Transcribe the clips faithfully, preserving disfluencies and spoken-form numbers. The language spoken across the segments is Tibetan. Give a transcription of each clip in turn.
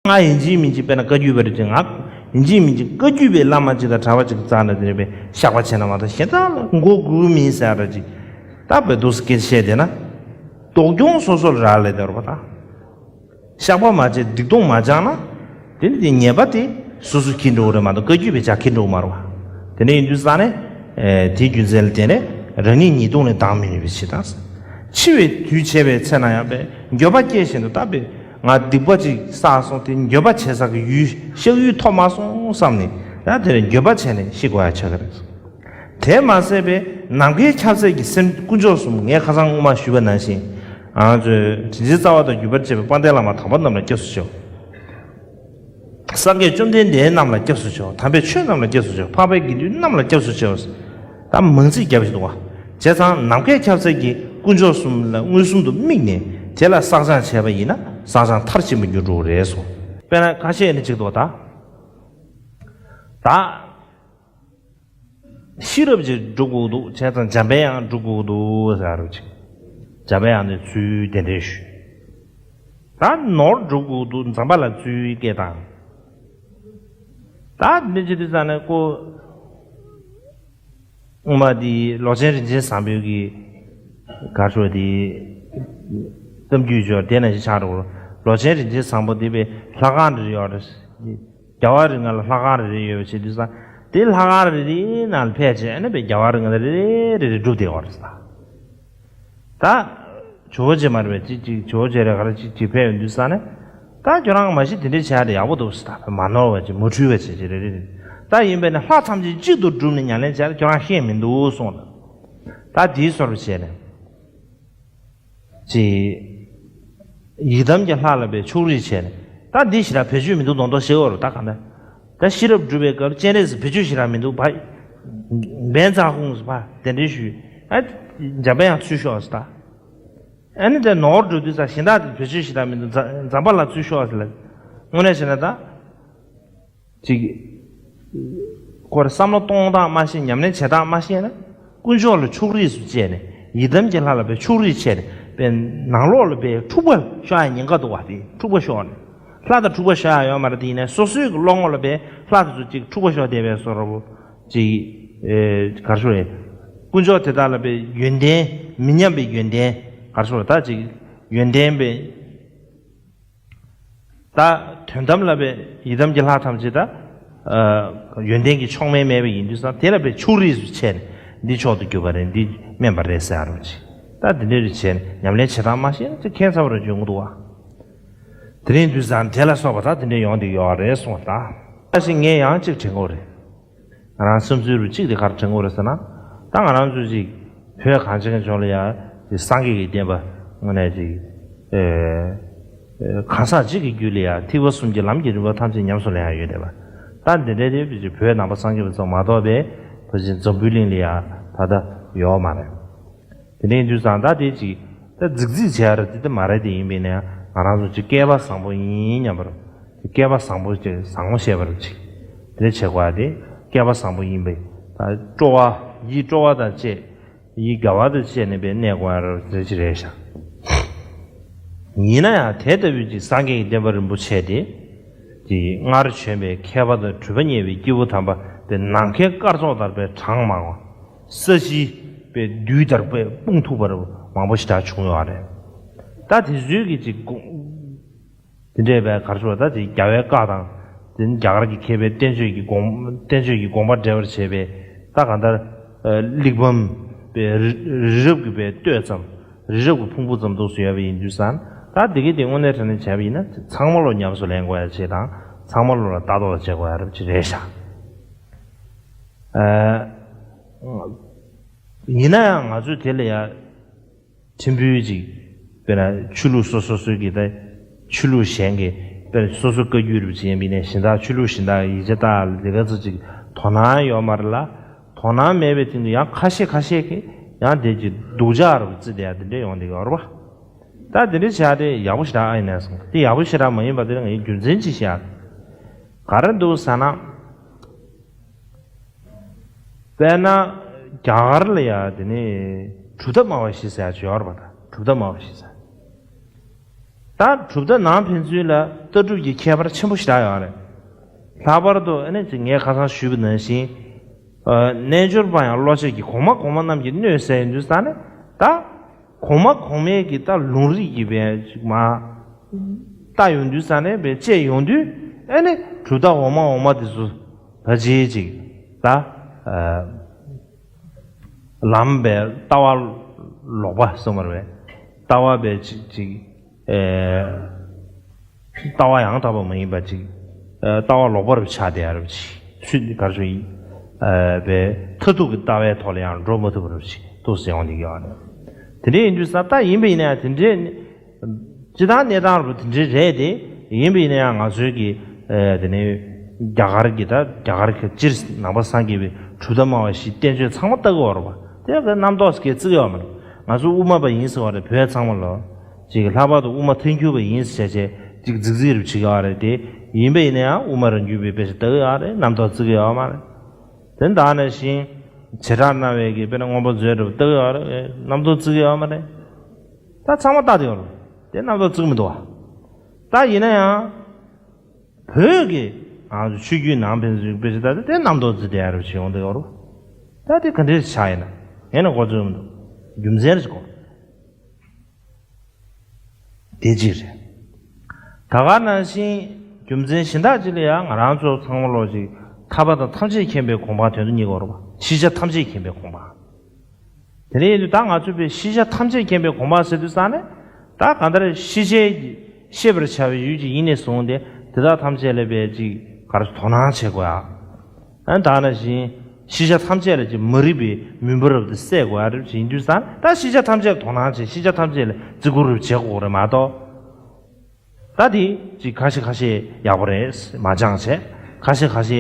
ང་ཡིན་གཅིག་མིན་གཅིག་དཔེར་ན་བཀའ་བརྒྱུད་པ་རེད་ཅེས། ང་ཡིན་གཅིག་མིན་གཅིག་བཀའ་བརྒྱུད་པའི་བླ་མ་གཅིག་དང་གྲྭ་པ་གཅིག་བཙལ་ནས་དེ་ནས་པའི་བཤགས་པ་བྱས་ན་མ་གཏོགས་གཞན་དག་ལ་མགོ་སྒུར་མིན་ཟེར་ར་ཅིག་ད་བོད་དུ་སྐད་བཤད་དེ་ན། སྡུག་གྱོང་སོ་སོར་རག་ལས་དེ་རུ་བ་དང་། བཤགས་པ་མ་བྱས་སྡིག་ལྟུང་མ་སྦྱངས་ན། དེ་ནི་དེ་ཉེས་པ་དེ་སོ་སོ་འཁྱེར་འགྲོ་གི་རེད་མ་གཏོགས་བཀའ་བརྒྱུད་པའི་ཇག་འཁྱེར་འགྲོ་གི་མ་རེད་བ། དེ་འདྲ་ཡིན་དུས་ཙང་ནས། ཨེ། དེའི་རྒྱུ་མཚན་ལ་བརྟེན་ནས་རང་ཉིད་ཉེས་ལྟུང་ལས་ལྡང་མི་ནུས་པའི་ཕྱིར་དང་། འཆི་བའི་དུས་བྱས་པའི་ཚེ་ན་ཡང་པའི་འགྱོད་པ་སྐྱེ་བཞིན་དུ་ད་པའི་ང་སྡིག་པ་ཅིག་བསགས་སོང་། དེ་འགྱོད་པ་བྱེད་ས་གི་ཡུལ་གཤགས་ཡུལ་ཐོབ་མ་སོང་བསམ་ནས་ཡང་དེར་འགྱོད་པ་བྱས་ནས་ཤི་དགོས་ཡ་ཆགས་ཀྱི་རེད། དེ་མ་ཟད་པའི་ནམ་མཁའི་ཁྱབ་ཚད་ཀྱི་སེམས་དཀོན་མཆོག་གསུམ། ངས་ཁ་སང་སྔོན་མ་ཞུས་པ་ནང་བཞིན། ང་ཚོས་དྲིན་ཅན་རྩ་བ་དང་བརྒྱུད་པར་བཅས་པའི་དཔལ་ལྡན་བླ་མ་དམ་པ་རྣམས་ལ་སྐྱབས་སུ་མཆིའོ། སངས་རྒྱས་བཅོམ་ལྡན་འདས་རྣམས་ལ་སྐྱབས་སུ་མཆིའོ། དམ་པའི་ཆོས་རྣམས་ལ་སྐྱབས་སུ་མཆིའོ། འཕགས་པའི་དགེ་འདུན་རྣམས་ལ་སྐྱབས་སུ་མཆིའོ། ད་མང་ཚིག་བརྒྱབ་བཞིན་འདུག་བ། བྱས་ཙང་ནམ་མཁའི་ཁྱབ་ཚད་ཀྱི་དཀོན་མཆོག་གསུམ་ལ་མངོན་སུམ་དུ་དམིགས་ནས་དེ་ལ་བསགས་སྦྱང་བྱས་པ་ཡིན་ན་བསགས་སྦྱང་མཐར་ཕྱིན་པར་འགྱུར་འགྲོ་གི་རེད་གསུངས། དཔེར་ན་ཁ་ཤས་ནི་གཅིག་འདུག་ད། ད། ཤེས་རབ་ཀྱིས་སྒྲུབ་དགོས་འདུག་བྱས་ཙང་འཇམ་པའི་དབྱངས་སྒྲུབ་དགོས་འདུག་ཟེར་རོ་ཅིག་འཇམ་པའི་དབྱངས་ནས་ཚུལ་དེ་འདྲའི་ཞུས། ད་ནོར་སྒྲུབ་དགོས་འདུག་འཛམ་བུ་གླིང་ཚུལ་སྐད་དང་། ད་འདི་ཅི་དུས་ཙང་ནས་ཀོ། སྔོན་མ་དེ་ལོ་ཆེན་རིན་ཆེན་བཟང་པོའི་གི་གར་ཤོག་དེ་གཏམ་རྒྱུད་ཅོག་དེ་ནང་བཞིན་ཆགས་འགྲོ། ལོ་ཆེན་རིན་ཆེན་བཟང་པོ་དེ་པའི་ལྷ་ཁང་རེ་ཡོད་རེད། རྒྱལ་བ་རིགས་ལྔ་ལ་ལྷ་ཁང་རེ་རེ་ཡོད་པ་བྱེད་དུས་ཙང་དེ་ལྷ་ཁང་རེ་རེའི་ནང་ལ་ཕེབས་བྱས་ཨ་ནི་པའི་རྒྱལ་བ་རིགས་ལྔ་རེ་རེ་རེ་རེ་སྒྲུབ་བསྡད་ཡོད་རེད་ས། ད། ཇོ་བོ་རྗེ་མ་རེད་པས་ཅིག་ཅིག་ཇོ་བོ་རྗེ་རེད་ག་རེ་ཅིག་ཅིག་ཕེབས་ཡོང་དུས་ས་ནས། ད་ཁྱོད་རང་མ་གཞི་དེ་འདྲའི་བྱས་ཏེ་ཡག་པོ་འདུག་ཟེར། ད་མ་ནོར་བ་ཅིག་མ་འཁྲུལ་བ་ཅིག་ཅིག་རེ་རེ་རེད། ད་ཡིན་པས་ན་ལྷ་ཐམས་ཅད་གཅིག་ཏུ་བསྒྲུབས་ནས་ཉམས་ལེན་བྱས་ཏེ་ཁྱོད་རང་ཤེས་མི་འདུག་གསུངས་ལ། ད་དེའི་བཟོ་འདྲ་བྱས་ནས། ཅིག་ཡི་དམ་གྱི་ལྷ་ལ་པའི་ཕྱོགས་རིས་བྱས་ནས། ད་འདི་ཞེ་དྲག་བེད་སྤྱོད་མི་འདུག་མདོག་མདོག་བྱེད་འོ་རུ་ད་ག་འདྲ། ད་ཤེས་རབ་སྒྲུབ་པའི་སྐབས་སྤྱན་རས་གཟིགས་བེད་སྤྱོད་ཞེ་དྲག་མི་འདུག་བ། བན་ཙ་ཧུང་ཟེར་བ་དེ་འདྲའི་ཞུས། ཨ། འཇམ་པའི་དབྱངས་ཚུར་ཤོག་ཟེར་ད། ཨ་ནི་དེ་ནོར་འགྲོ་དུས་ཙང་གཞན་དག་དེ་བེད་སྤྱོད་ཞེ་དྲག་མི་འདུག་འཛམ་བུ་གླིང་ཚུར་ཤོག་ཟེར་ལ། དངོས་གནས་བྱས་ན་ད། ཅིག་ཁོ་རེ་བསམ་བློ་གཏོང་སྟངས་མ་ཤེས། ཉམས་ལེན་བྱེད་སྟངས་མ་ཤེས་ན། དཀོན་མཆོག་ལ་ཕྱོགས་རིས་སུ་བྱས་ནས་ཡི་དམ་གྱི་ལྷ་ལ་པའི་ཕྱོགས་རིས་བྱས་ནས་པའི་ནང་ལོགས་ལ་པའི་འཁྲུག་པ་ཤོག་ཡ་ཉེན་ཁ་འདུག་བ། དེ་འཁྲུག་པ་ཤོག་ནས་ལྷ་དང་འཁྲུག་པ་ཤོག་ཡ་ཡོད་མ་རེད། དེ་ཡིན་ནའི་སོ་སོའི་གི་བློ་ངོ་ལ་པའི་ལྷ་དེ་ཚོ་ཅིག་འཁྲུག་པ་ཤོག་བསྡད་པའི་བཟོ་འདྲ་པོ་ཅིག་ཨེ། ག་རེ་ཞུ་རེད། དཀོན་མཆོག་དེ་དག་ལ་པའི་ཡོན་ཏན་མི་མཉམ་པའི་ཡོན་ཏན་ག་རེ་ཞུ་རེད། ད་ཅིག་ཡོན་ཏན་པའི། ད་དོན་དམ་ལ་པའི་ཡི་དམ་གྱི་ལྷ་ཐམས་ཅད་ད། ཨ། ཡོན་ཏན་གྱི་མཆོག་དམན་མེད་པ་ཡིན་དུས་ཙང་དེ་ལ་པའི་ཕྱོགས་རིས་སུ་བྱས་ནས་འདི་མཆོག་ཏུ་གྱུར་པ་རེད། འདི་དམན་པ་རེད་ཟེར་རོ་ཅིག་ད་འདི་འདྲ་རེ་བྱས་ནས་ཉམས་ལེན་བྱེད་སྟངས་མ་ཤེས་ན་ཅིག་ཁྱད་མཚར་བ་རེ་འཇོན་གྱི་འདུག་བ། དེ་རིང་དུས་ཙང་དེ་ལ་སོགས་པ་ད་དེ་འདྲ་ཡོང་བསྡད་ཡོད་རེད་གསུངས་ད། ད་ཞིག་ངས་ཡང་གཅིག་དྲན་གྱི་ཡོད་རེད། ང་རང་བསམ་ཚུལ་རུ་གཅིག་དེ་གར་དྲན་གྱི་ཡོད་རེད་ཟེར་ན། ད་ང་རང་ཚོ་ཅིག་བོད་གངས་ཅན་གྱི་ལྗོངས་ལ་ཡ་དེ་སངས་རྒྱས་ཀྱི་བསྟན་པ་དངོས་གནས་ཅིག་ཨེ། ཨེ། གང་ཟག་གཅིག་གི་རྒྱུད་ལ་ཡ་ཐེག་པ་གསུམ་གྱི་ལམ་གྱི་རིམ་པ་ཐམས་ཅད་ཉམས་སུ་ལེན་ཡ་ཡོད་རེད་པ། ད་འདི་འདྲའི་དེ་བོད་ནང་པ་སངས་རྒྱས་པ་ཙམ་མ་གཏོགས་པའི་ཕལ་ཆེར་འཛམ་བུའི་གླིང་ལ་ཡ་ད་ལྟ་ཡོད་མ་རེད། དེ་འདྲ་ཡིན་དུས་ཙང་ད་དེ་ཅིག་ད་རྫིག་རྫིག་བྱས་ཡ་ར་དེ་ད་མ་རེད། དེ་ཡིན་པས་ན་ང་རང་ཚོ་ཅིག་སྐལ་པ་བཟང་པོ་ཡིན་སྙམ་པར། སྐལ་པ་བཟང་པོ་ཅིག་བཟང་པོ་བཤད་པར་ཅིག་དེ་འདྲ་བྱེད་དགོས་ཡ་དེ་སྐལ་པ་བཟང་པོ་ཡིན་པས། ད་སྤྲོ་བ་ཡིད་སྤྲོ་བ་དང་བཅས་ཡིད་དགའ་བ་དང་བཅས་ནས་པའི་གནས་དགོས་ཡ་ར་དེ་ཅིག་རེད་ཤག་ཡིན་ན་ཡང་དེ་ལྟ་བུའི་ཅིག་སངས་རྒྱས་ཀྱི་བསྟན་པ་རིན་པོ་ཆེ་དེ། དེ་སྔར་བྱོན་པའི་མཁས་པ་དང་གྲུབ་པ་བརྙེས་པའི་སྐྱེས་བུ་དམ་པ་དེ་ནམ་མཁའི་སྐར་ཚོགས་ལྟར་པའི་གྲངས་མང་བ། ས་གཞི་པའི་རྡུལ་ལྟར་པའི་སྤུངས་ཐུབ་པར་མང་པོ་ཞེ་དྲག་བྱུང་ཡོད་རེད། ད་དེ་ཚོའི་གི་ཅིག་དགོངས་དེ་འདྲའི་པའི་ག་རེ་ཞུ་བ། ད་དེ་རྒྱལ་བའི་བཀའ་དང་། དེ་ནི་རྒྱ་གར་གྱི་མཁས་པའི་བསྟན་བཅོས་ཀྱི་དགོངས་བསྟན་བཅོས་ཀྱི་དགོངས་པ་འགྲེལ་བར་བྱེད་པའི་ད་གང་ལྟར་གླེགས་བམ་པའི་རི་རི་རབ་ཀྱི་པའི་བསྟོད་ཙམ། རི་རབ་ཀྱི་ཕུང་པོ་ཙམ་འདུག་སུ་ཡོད་པ་ཡིན་དུས་ཙང་ད་དེ་གི་དེ་དངོས་གནས་དྲང་གནས་བྱས་པ་ཡིན་ན་ཚང་མ་ལོ་ཉམས་སུ་ལེན་དགོས་ཡ་ཆེད་དང་ཚང་མ་ལོ་ལ་ལྟ་རྟོག་བྱེད་དགོས་ཡ་རབ་ཅིག་རེད་ཤག་ཨ། ཡིན་ན་ཡང་ང་ཚོས་དེ་ལ་ཡ། ཕྲན་བུ་ཅིག་དཔེར་ན་ཆོས་ལུགས་སོ་སོ་སོའི་གི་ད་ཆོས་ལུགས་གཞན་གྱི་དཔེར་ན་སོ་སོ་བཀའ་བརྒྱུད་རུ་ཅིག་ཡིན་པ་ཡིན་ན་གཞན་དག་ཆོས་ལུགས་གཞན་དག་ཡིག་ཆ་ལྟ་ལ་དེ་ག་ཚོད་ཅིག་དོ་སྣང་ཡོད་མ་རེད་ལ། དོ་སྣང་མེད་པའི་སྟེང་དུ་ཡང་ཁ་ཤས་ཁ་ཤས་ཀྱིས་ཡང་དེ་ཅིག་སྡུག་ཅག་རུ་བརྩི་བསྡད་ཡ་དེ་འདྲ་ཡོང་བསྡད་ཡོད་རེད་པ། ད་དེ་འདྲ་བྱས་ཏེ་ཡག་པོ་ཞེ་དྲག་ཨ་ཡིན་ན་སོང་དེ་ཡག་པོ་ཞེ་དྲག་མ་ཡིན་པ་དེ་ངས་རྒྱུ་མཚན་ཅིག་བཤད་ཡ་ག་རེ་འདུག་ཟེར་ན། དཔེར་ན་རྒྱ་གར་ལ་ཡ་དེ་ནི་གྲུབ་མཐའ་སྨྲ་བ་བཞི་ཟེར་ཡ་ཅིག་ཡོད་རེད་པ། ད་གྲུབ་མཐའ་སྨྲ་བ་བཞི་ཟེར། ད་གྲུབ་མཐའ་ནང་ཕན་ཚུན་ལ་ལྟ་གྲུབ་ཀྱི་ཁྱད་པར་ཆེན་པོ་ཞེ་དྲག་ཡོད་རེད། ལྷག་པར་དུ་ཨ་ནི་ཅིག་ངས་ཁ་སང་ཞུས་པ་ནང་བཞིན། ཨ། རྣལ་འབྱོར་པ་ཡང་བློ་ཆོས་ཀྱི་གོང་མ་གོང་མ་རྣམས་ཀྱིས་མནོས་ཟེར་ཡོང་དུས་ཙ་ནས་ད། གོང་མ་གོང་མའི་གི་ད་ལུང་རིགས་ཀྱི་བའི་ཅིག་མ། ལྟ་ཡོང་དུས་ཙ་ནས་བའི་དཔྱད་ཡོང་དུས་ཨ་ནི་གྲུབ་མཐའ་འོག་མ་འོག་མ་དེ་ཚོ་ད་ཅིག་ཅིག་ད། ཨ། ལམ་པའི་ལྟ་བ་ལོག་པ་གསུངས་པ་རེད། ལྟ་བ་པའི་ཅིག་ཅིག་ཨེ། ལྟ་བ་ཡང་དག་པ་མ་ཡིན་པ་ཅིག་ཨེ། ལྟ་བ་ལོག་པ་རུ་ཆགས་བསྡད་ཡ་རུ་ཅིག་ཚུལ་འདི་གར་ཞུ་ཡིན། ཨེ། པའི་མཐར་ཐུག་གི་ལྟ་བའི་ཐོག་ལ་ཡང་འགྲོ་མ་ཐུབ་པ་རུ་ཅིག་ཏོག་ཙམ་ཡོང་བསྡད་ཀྱི་ཡོད་རེད། དེ་འདྲ་ཡིན་དུས་ཙ་ད་ཡིན་པ་ཡིན་ན་ཡང་དེ་འདྲའི། སྤྱི་བཏང་གནས་སྟངས་རུ་དེ་འདྲའི་རེད་དེ། ཡིན་པ་ཡིན་ན་ཡང་ང་ཚོའི་གི་ཨེ། དེ་ནས་རྒྱ་གར་གྱི་ད་རྒྱ་གར་གྱི་སྤྱིར་ནང་པ་སངས་རྒྱས་པའི་གྲུབ་མཐའ་སྨྲ་བ་བཞིའི་བསྟན་བཅོས་ཚང་མ་ལྟ་གི་ཡོད་རེད་པ། དེ་གི་རྣམ་རྟོག་སྐྱེ་བརྩི་གི་ཡོད་མ་རེད། ང་ཚོ་དབུ་མ་པ་ཡིན་ཟེར་བ་རེད། བོད་ཚང་མ་ལོ། ཅིག་ལྷག་པར་དུ་དབུ་མ་ཐལ་འགྱུར་བ་ཡིན་ཟེར་བྱས་ཅིག་རྫིག་རྫིག་རུ་བྱེད་ཀྱི་ཡོད་རེད་དེ། ཡིན་པ་ཡིན་ན་ཡང་དབུ་མ་རང་རྒྱུད་པའི་དཔེ་ཆ་ལྟ་གི་ཡོད་རེད། རྣམ་རྟོག་བརྩི་གི་ཡོད་མ་རེད། དེ་ད་ནང་བཞིན་བྱེ་བྲག་སྨྲ་བའི་གི་དཔེར་ན་མངོན་པ་མཛོད་འདྲ་པོ་ལྟ་གི་ཡོད་རེད། རྣམ་རྟོག་བརྩི་གི་ཡོད་མ་རེད། ད་ཚང་མ་ལྟ་དེ་ཡོད་རེད། དེ་རྣམ་རྟོག་བརྩི་གི་མི་འདུག་བ། ད་ཡིན་ན་ཡང་། བོད་ཀྱི་ང་ཚོ་ཆོས་བརྒྱུད་ནང་ཕན་ཚུན་དཔེ་ཆ་ལྟ་དུས་དེ་རྣམ་རྟོག་བརྩི་བསྡད་ཡ་རུ་ཞིག་ཡོང་བསྡད་ཡོད་རེད། ད་དེ་ག་འདྲས་ཆགས་ཡིན་ན་ཡིན་ན་གོ་ཚོད་མི་འདུག་རྒྱུ་མཚན་རེ་ཞིག་གོ། དེ་གཅིག་རེད། ད་ག་ནང་བཞིན་རྒྱུ་མཚན་གཞན་དག་ཅིག་ལ་ཡང་ང་རང་ཚོ་ཚང་མ་ལོག་ཅིག་ཐར་པ་དང་ཐམས་ཅད་མཁྱེན་པའི་གོ་འཕང་དོན་དུ་གཉེར་དགོས་རེད་པ། ཤེས་བྱ་ཐམས་ཅད་མཁྱེན་པའི་གོ་འཕང་། དེ་ནས་ཡིན་དུས་ད་ང་ཚོས་པའི་ཤེས་བྱ་ཐམས་ཅད་མཁྱེན་པའི་གོ་འཕང་ཟེར་དུས་ཙང་ནས། ད་གང་ལྟར་ཤེས་བྱའི་ཤེས་པར་བྱ་བའི་ཡུལ་གྱི་དབྱིངས་ནས་བཟུང་སྟེ་དེ་དག་ཐམས་ཅད་ལ་པའི་ཅིག་གར་དོ་སྣང་བྱེད་དགོས་ཡ། ཨ་ནི་ད་ནང་བཞིན་ཤེས་བྱ་ཐམས་ཅད་ལ་ཅིག་མ་རིག་པའི་མུན་པ་རབ་ཏུ་བསལ་དགོས་ཡ་རེད་ཅེས་ཡིན་དུས་ཙང་ད་ཤེས་བྱ་ཐམས་ཅད་ལ་དོ་སྣང་བྱེད། ཤེས་བྱ་ཐམས་ཅད་ལ་བརྩི་བཀུར་རབ་བྱེད་དགོས་རེད་མ་གཏོགས། ད་དེ་ཅིག་ཁ་ཤས་ཁ་ཤས་ཡག་པོ་རེད་མ་སྦྱངས་བྱས། ཁ་ཤས་ཁ་ཤས་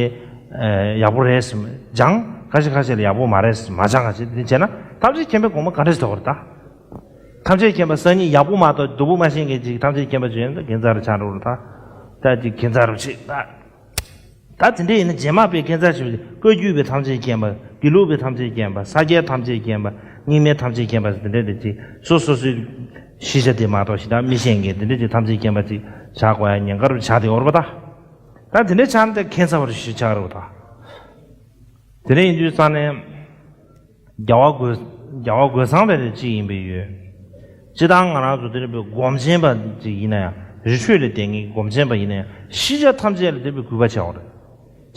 ཨེ་ཡག་པོ་རེད་སྦྱངས། ཁ་ཤས་ཁ་ཤས་ལ་ཡག་པོ་མ་རེད་མ་སྦྱངས་བྱས། དེ་བྱས་ན་ཐམས་ཅད་མཁྱེན་པའི་གོ་འཕང་ག་འདྲ་ཞིག་ཐོབ་པ་རེད་ད། ཐམས་ཅད་མཁྱེན་པ་སང་ཉིན་ཡག་པོ་མ་གཏོགས་སྡུག་པོ་མ་ཤེས་མཁན་ཅིག་ཐམས་ཅད་མཁྱེན་པ་བྱས་ན་ད་ཁྱད་མཚར་ཆགས་འགྲོ་རེད་ད། ད་ཅིག་ཁྱད་མཚར་རུ་ཆེ་ད། ད་དེ་འདྲ་ཡིན་ན་རྗེས་མ་པའི་ཁྱད་མཚར་ཞིག་བཀའ་བརྒྱུད་པའི་ཐམས་ཅད་མཁྱེན་པ། དགེ་ལུགས་པའི་ཐམས་ཅད་མཁྱེན་པ། ས་སྐྱའི་ཐམས་ཅད་མཁྱེན་པ། རྙིང་མའི་ཐམས་ཅད་མཁྱེན་པ་ཟེར་དེ་འདྲ་དེ་ཅིག་སོ་སོ་སོའི་ཤེས་བྱ་དེ་མ་གཏོགས་གཞན་དག་མི་ཤེས་མཁན་དེ་འདྲ་ཅིག་ཐམས་ཅད་མཁྱེན་པ་ཅིག་ཆགས་དགོས་ཡ་ཉེན་ཁ་རུ་ཆགས་བསྡད་ཡོད་རེད་པ་ད། ད་དེ་འདྲ་ཆགས་ན་ད་ཁྱད་མཚར་བ་ཞིག་ཆགས་རེད་པ་ད། དེ་འདྲ་ཡིན་དུས་ཙང་ནས། རྒྱལ་བ་རྒོད་རྒྱལ་བ་རྒོད་ཚང་པའི་རེ་གཅིག་ཡིན་པའི་ཡོད། སྤྱི་བཏང་ང་རང་ཚོ་དེ་རིང་པའི་སྒོམ་ཆེན་པ་ཅིག་ཡིན་ན་ཡང་རི་ཁྲོད་ལ་བསྡད་མཁན་གྱི་སྒོམ་ཆེན་པ་ཡིན་ན་ཡང་ཤེས་བྱ་ཐམས་ཅད་ལ་དེ་རིང་པའི་གུས་པ་བྱ་དགོས་རེད།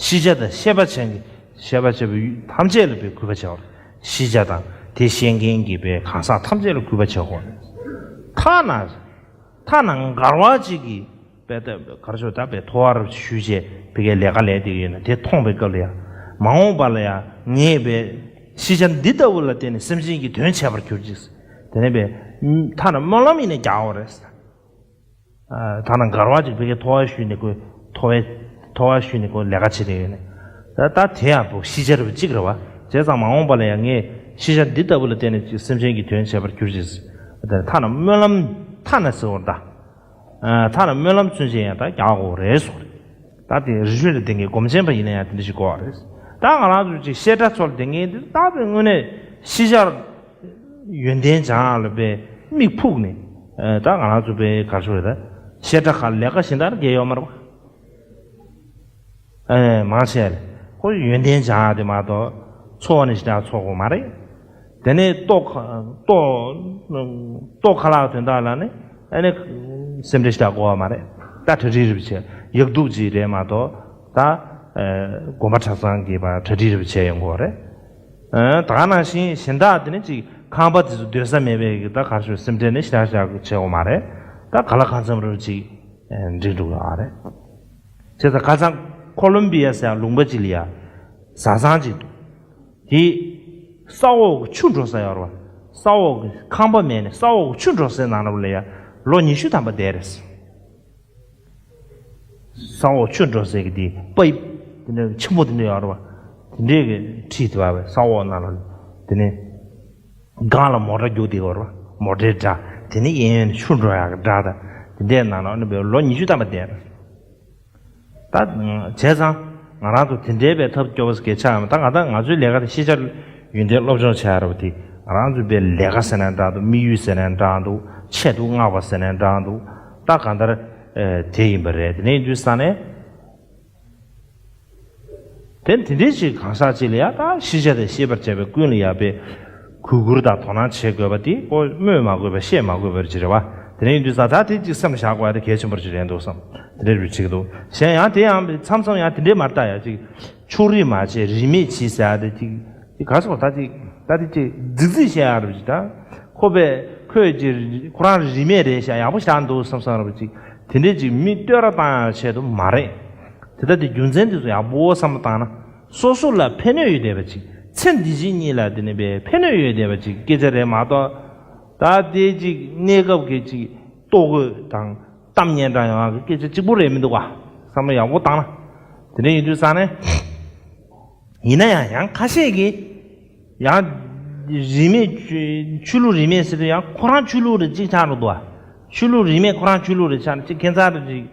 ཤེས་བྱ་དང་ཤེས་པ་ཆེན་གྱི་ཤེས་པ་ཆེན་པོའི་ཐམས་ཅད་ལ་པའི་གུས་པ་བྱ་དགོས་རེད། ཤེས་བྱ་དང་དེ་ཤེས་མཁན་གྱི་པའི་གང་ཟག་ཐམས་ཅད་ལ་གུས་པ་བྱ་དགོས་རེད། ཐ་ན་ཐ་ན་འགལ་བ་ཅིག་གིས། པའི་ལྟ་བུ་གར་ཆོག་ད་པའི་ཐོ་བར་ཞུས་བྱས་ཕ་གིའི་ལས་ཀ་ལས་དེ་ཡོད་ན་དེ་མཐོང་པའི་སྐབས་ལ་ཡང་མ་འོངས་པ་ལ་ཡང་ངས་པའི་ཤེས་བྱ་འདི་ལྟ་བུ་ལ་བརྟེན་ནས་སེམས་ཅན་གྱི་དོན་བྱེད་པར་གྱུར་ཅིག་དེ་ནས་པའི་ཐ་ན་སྨོན་ལམ་ཡིན་ན་རྒྱག་འོ་རེད། ཐ་ན་འགལ་བ་ཅིག་ཕ་གིའི་ཐོ་བར་ཞུས་ནས་ཁོས་ཐོ་བའི་ཐོ་བར་ཞུས་ནས་ཁོས་ལས་ཀ་བྱེད་དེ་ཡོད་ནས་ད་ད་དེ་ཡང་པོ་ཤེས་བྱ་རུ་གཅིག་རེད་བ། བྱས་ཙང་མ་འོངས་པ་ལ་ཡང་ངས་ཤེས་བྱ་འདི་ལྟ་བུ་ལ་བརྟེན་ནས་ཅིག་སེམས་ཅན་གྱི་དོན་བྱེད་པར་གྱུར་ཅིག་ཐ་ན་སྨོན་ལམ་ཐ་ན་ཟེར་བར་ད། ཐ་ན་སྨོན་ལམ་ཚུན་ཆད་ཡང་ད་རྒྱག་དགོས་རེད་སོགས་རེད། ད་དེ་རི་ཁྲོད་ལ་བསྡད་མཁན་སྒོམ་ཆེན་པ་ཡིན་ན་ཡང་དེ་འདྲ་ཞིག་དགོས་པ་རེད། ད་ང་རང་ཚོ་ཅིག་བཤད་གྲྭ་ཚོ་ལ་བསྡད་མཁན་དེ་ད་དཔེ་དངོས་གནས་ཤེས་བྱར་ཡོན་ཏན་སྦྱང་ཡག་ལ་དཔེ་མིག་ཕུག་ནས་ད་ང་རང་ཚོ་དཔེ་ག་རེ་ཞུ་རེད་ད་བཤད་གྲྭ་ཁག་ལས་ཀ་གཞན་དག་རྒྱག་ཡོད་མ་རེད་པ། ཨེ་མང་ཆེ་ལ་ཁོ་ཡོན་ཏན་སྦྱང་ཡག་དེ་མ་གཏོགས་འཚོ་བ་ནི་ཞེ་དྲག་འཚོ་དགོས་མ་རེད། དེ་ནས་ལྟོ་ཁ་ལྟོ་ལྟོ་ཁ་ལག་དོན་དག་ལ་ནི་ཨ་ནི་སེམས་ཁྲལ་ཞེ་དྲག་དགོས་པ་མ་རེད། ད་གྲ་སྒྲིག་རེ་བྱས་ཡག་སྡུག་ཅིག་རེད་མ་གཏོགས་ད་ཨེ་དགོན་པ་གྲྭ་ཚང་གི་བ་གྲ་སྒྲིག་རེ་བྱས་ཡོང་དགོས་རེད། ཨེ་ད་ག་ནང་བཞིན་གཞན་དག་དེ་ནི་ཅིག་ཁང་པ་དེ་ཚོ་སྡོད་ས་མེད་པའི་གི་ད་ག་རེ་ཞུ་སེམས་ཁྲལ་ནི་ཞེ་དྲག་ཞེ་དྲག་བྱེད་དགོས་མ་རེད། ད་ག་ལ་གང་འཚམ་རེ་ཅིག་འགྲིག་འགྲོ་གི་ཨ་རེད། བྱས་ཙང་ཁ་སང་ཁོ་ལོམ་བི་ཡ་ཟེར་ཡག་ལུང་པ་ཅིག་ལ་ཡ་བཟའ་ཚང་ཅིག་འདུག་དེ་ས་འོག་གི་ཆུ་འགྲོ་ས་ཡོད་རེད་བ། ས་འོག་གི་ཁང་པ་མེད་ནས་ས་འོག་གི་ཆུ་འགྲོ་སའི་ནང་ལ་ལ་ཡ་ལོ་ཉི་ཤུ་ཐམ་པ་བསྡད་རེད། ས་འོག་ཆུ་འགྲོ་སའི་གི་དེ་པའི་དེ་འདྲ་ཆེན་པོ་དེ་འདྲ་ཡོད་རེད་བ། དེ་འདྲའི་གི་ཁྲིད་དེ་བ་བས་ས་འོག་ནང་ལ་དེ་ནས། སྒང་ལ་མོ་ཊ་རྒྱུག་བསྡད་ཡོད་རེད་བ། མོ་ཊའི་སྒྲ། དེ་ནི་གཡས་གཡོན་ནས་ཆུ་འགྲོ་ཡག་གི་སྒྲ་དང་དེ་འདྲའི་ནང་ལ་ཨ་ནི་བས་ལོ་ཉི་ཤུ་ཐམ་པ་བསྡད་རེད། ད་བྱས་ཙང་ང་རང་ཚོ་དེ་འདྲའི་བས་ཐབས་སྐྱོ་པོ་ཞིག་གལ་ཆགས་ཡོང་ད་ང་ད་ང་ཚོའི་ལས་ཀ་དེ་ཤེས་བྱ་ཡོན་ཏན་སློབ་སྦྱོང་བྱ་ཡག་རེད་བ། དེ་ང་རང་ཚོའི་བས་ལས་ཀ་ཟེར་ན་འདྲ་འདུག་དམིགས་ཡུལ་ཟེར་ན་འདྲ་འདུག་ཆེད་དུ་མངགས་པ་ཟེར་ན་འདྲ་འདུག་ད་ ད་གང་ལྟར་དེ་ཡིན་པ་རེད། དེ་ནས་ཡིན་དུས་ས་ནས། དེ་དེ་འདྲའི་ཅིག་གང་ཟག་ཅིག་ལ་ཡང་ད་ཤེས་བྱ་དང་ཤེས་པར་བྱ་བའི་ཀུན་ལ་ཡང་པའི་གུས་བཀུར་དང་དོ་སྣང་བྱེད་དགོས་པ་དེ་ཁོ་སྨོས་མ་དགོས་པ་བཤད་མ་དགོས་པ་ཅིག་རེད་བ། དེ་འདྲ་ཡིན་དུས་ཙང་ད་དེ་ཅིག་སེམས་ལ་བཞག་དགོས་ཡ་དེ་གལ་ཆེན་པོ་ཅིག་རེད་འདུག་བསམ། དེ་འདྲ་རེད་བྱེད་ཀྱི་འདུག་གཞན་ཡང་དེ་ཡང་མཚམས་མཚམས་ཡང་དེ་འདྲའི་མ་རེད་ད་ཡ་ཅིག་ཕྱོགས་རིས་མ་བྱེད་རིས་མེད་གྱིས་ཟེར་ཡ་དེ་ཅིག་ཅིག་ག་སོགས་ད་ཅིག་ད་དེ་ཅིག་རྫིག་རྫིག་བཤད་ཡ་རེད་ཅིག་ད་ཁོ་པས་ཁོས་ཅིག་ཁོ་རང་རིས་མེད་རེད་ཤག་ཡག་པོ་བཞག་འདུག་བསམ་བསམ་རེད་ཅིག་དེ་འདྲའི་ཅིག་མི་བསྟོད་ར་བཏང་ཡ་ཆེད་དུ་མ་རེད། དེ་ལྟ་དེ་རྒྱུ་མཚན་དེ་ཚོ་ཡག་པོ་བསམ་བློ་བཏང་ན། སོ་སོ་ལ་ཕན་གནོད་ཡོད་བསྡད་པ་ཅིག་ཚེ་འདི་ཕྱི་གཉིས་ལ་དེ་ནི་བས་ཕན་གནོད་ཡོད་བསྡད་པ་ཅིག་སྐད་ཆ་རེད་མ་གཏོགས། ད་དེ་ཅིག་གནས་སྐབས་ཀྱི་ཅིག་ལྟོ་གོས་དང་གཏམ་སྙན་གྲགས་ཡོང་ཡག་གི་སྐད་ཆ་གཅིག་པོ་རེད་མི་འདུག་ག་བསམ་བློ་ཡག་པོ་བཏང་ན། དེ་འདྲ་ཡིན་དུས་ཙང་ནས། ཡིན་ན་ཡང་ཡང་ཁ་ཤས་ཀྱིས་ཡང་རིས་མེད་ཆོས་ལུགས་རིས་མེད་ཟེར་དུས་ཡང་ཁོ་རང་ཆོས་ལུགས་རེད་ཅིག་ཆགས་འགྲོ་འདུག་ག་ཆོས་ལུགས་རིས་མེད་ཁོ་རང་ཆོས་ལུགས་རེད་ཆགས་ནས་ཅིག་ཁྱད་མཚར་རེད་ཅིག་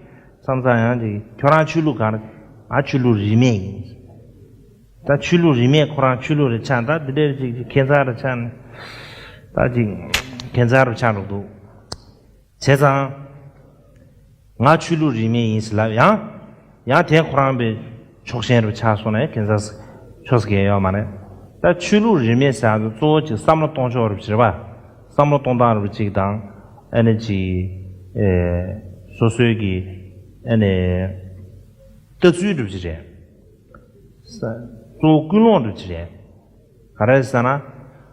བསམ་ས་ཡང་ཅིག་ཁྱོད་རང་ཆོས་ལུགས་ག་རེ། ང་ཆོས་ལུགས་རིས་མེད་ཡིན། ད་ཆོས་ལུགས་རིས་མེད་ཁོ་རང་ཆོས་ལུགས་རེད་ཆགས་ད་འདི་འདྲའི་ཅིག་ཅིག་ཁྱད་མཚར་རེ་ཆགས་ནས་ད་ཅིག་ཁྱད་མཚར་རེ་ཆགས་འགྲོ་འདུག་བྱས་ཙང་། ང་ཆོས་ལུགས་རིས་མེད་ཡིན་ཟེར་ལབ་ཡང་། ཡང་དེ་ཁོ་རང་པའི་ཕྱོགས་ཞེན་རུ་ཆགས་སོང་ན་ཁྱད་མཚར་ཕྱོགས་སུ་གལ་ཡོད་མ་རེད། ད་ཆོས་ལུགས་རིས་མེད་ཟེར་ཡག་གཙོ་བོ་ཅིག་བསམ་བློ་གཏོང་ཕྱོགས་རུ་བྱེད་པ། བསམ་བློ་གཏོང་སྟངས་རུ་གཅིག་དང་། ཨ་ནི་ཅིག་ཨེ། སོ་སོའི་གི་ཨ་ནི་ལྟ་ཚུལ་རུ་གཅིག་རེད། གཙོ་བོ་ཀུན་སློང་རུ་གཅིག་རེད། ག་རེ་ཟེར་ན།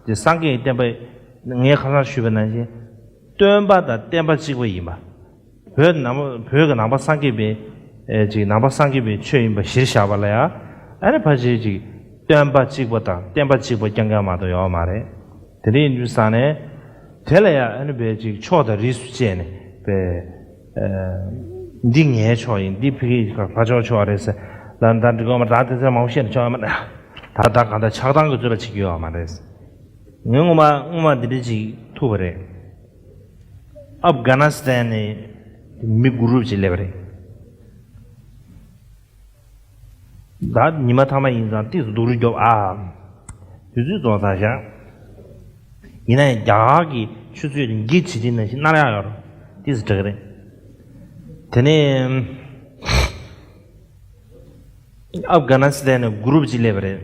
དེ་སངས་རྒྱས་ཀྱི་བསྟན་པ། ངས་ཁ་སང་ཞུས་པ་ནང་བཞིན། སྟོན་པ་དང་བསྟན་པ་གཅིག་པ་ཡིན་པ། བོད་ནང་པ་བོད་ཀྱི་ནང་པ་སངས་རྒྱས་པའི། ཨེ་ཅིག་ནང་པ་སངས་རྒྱས་པའི་ཆོས་ཡིན་པ་གཞིར་བཞག་པ་ལ་ཡང་། ཨ་ནི་ཕལ་ཆེར་ཅིག་སྟོན་པ་གཅིག་པ་དང་བསྟན་པ་གཅིག་པ་རྐྱང་རྐྱང་མ་གཏོགས་ཡོད་མ་རེད། དེ་འདྲ་ཡིན་དུས་ཙང་ནས། དེ་ལ་ཡང་ཨ་ནི་བས་ཅིག་ཕྱོགས་དང་རིས་སུ་བཅད་ནས་བས། འདི་ངའི་ཕྱོགས་ཡིན། འདི་ཕ་གིའི་ཕ་ཕྱོགས་ཕྱོགས་རེད་ཟེར། ལ་ད་འདི་གོ་མ་ད་དེ་ཚོ་མང་པོ་བཤད་ན་ཆོག་ཡོད་མ་རེད། ད་ད་གང་ལྟར་ཆགས་སྡང་གི་རྩོད་པ་བྱེད་ཀྱི་ཡོད་མ་རེད། ངས་སྔོན་མ་སྔོན་མ་འདི་འདྲ་ཅིག་ཐུག་པ་རེད། ཨབ་གྷ་ན་སི་ཐན་ནས་མི་གུ་རུབ་ཅིག་སླེབས་པ་རེད། ད་ཉི་མ་ཐ་མ་ཡིན་ཙང་ཏིས་སྡུག་རུས་རྒྱོབ་ཨ། དུས་ཚོད་རྫོགས་ཚར་ཤག་ཡིན་ན་ཡང་རྒྱ་གར་གྱི་ཆུ་ཚོད་འགྱིག་བྱེད་ཀྱི་ནང་བཞིན་ནར་ཡག་ཡོད་རེད། ཏིས་དྲག་རེད། དེ་ནས་ཨབ་གྷ་ན་སི་ཐན་ནས་གུ་རུབ་ཅིག་སླེབས་པ་རེད།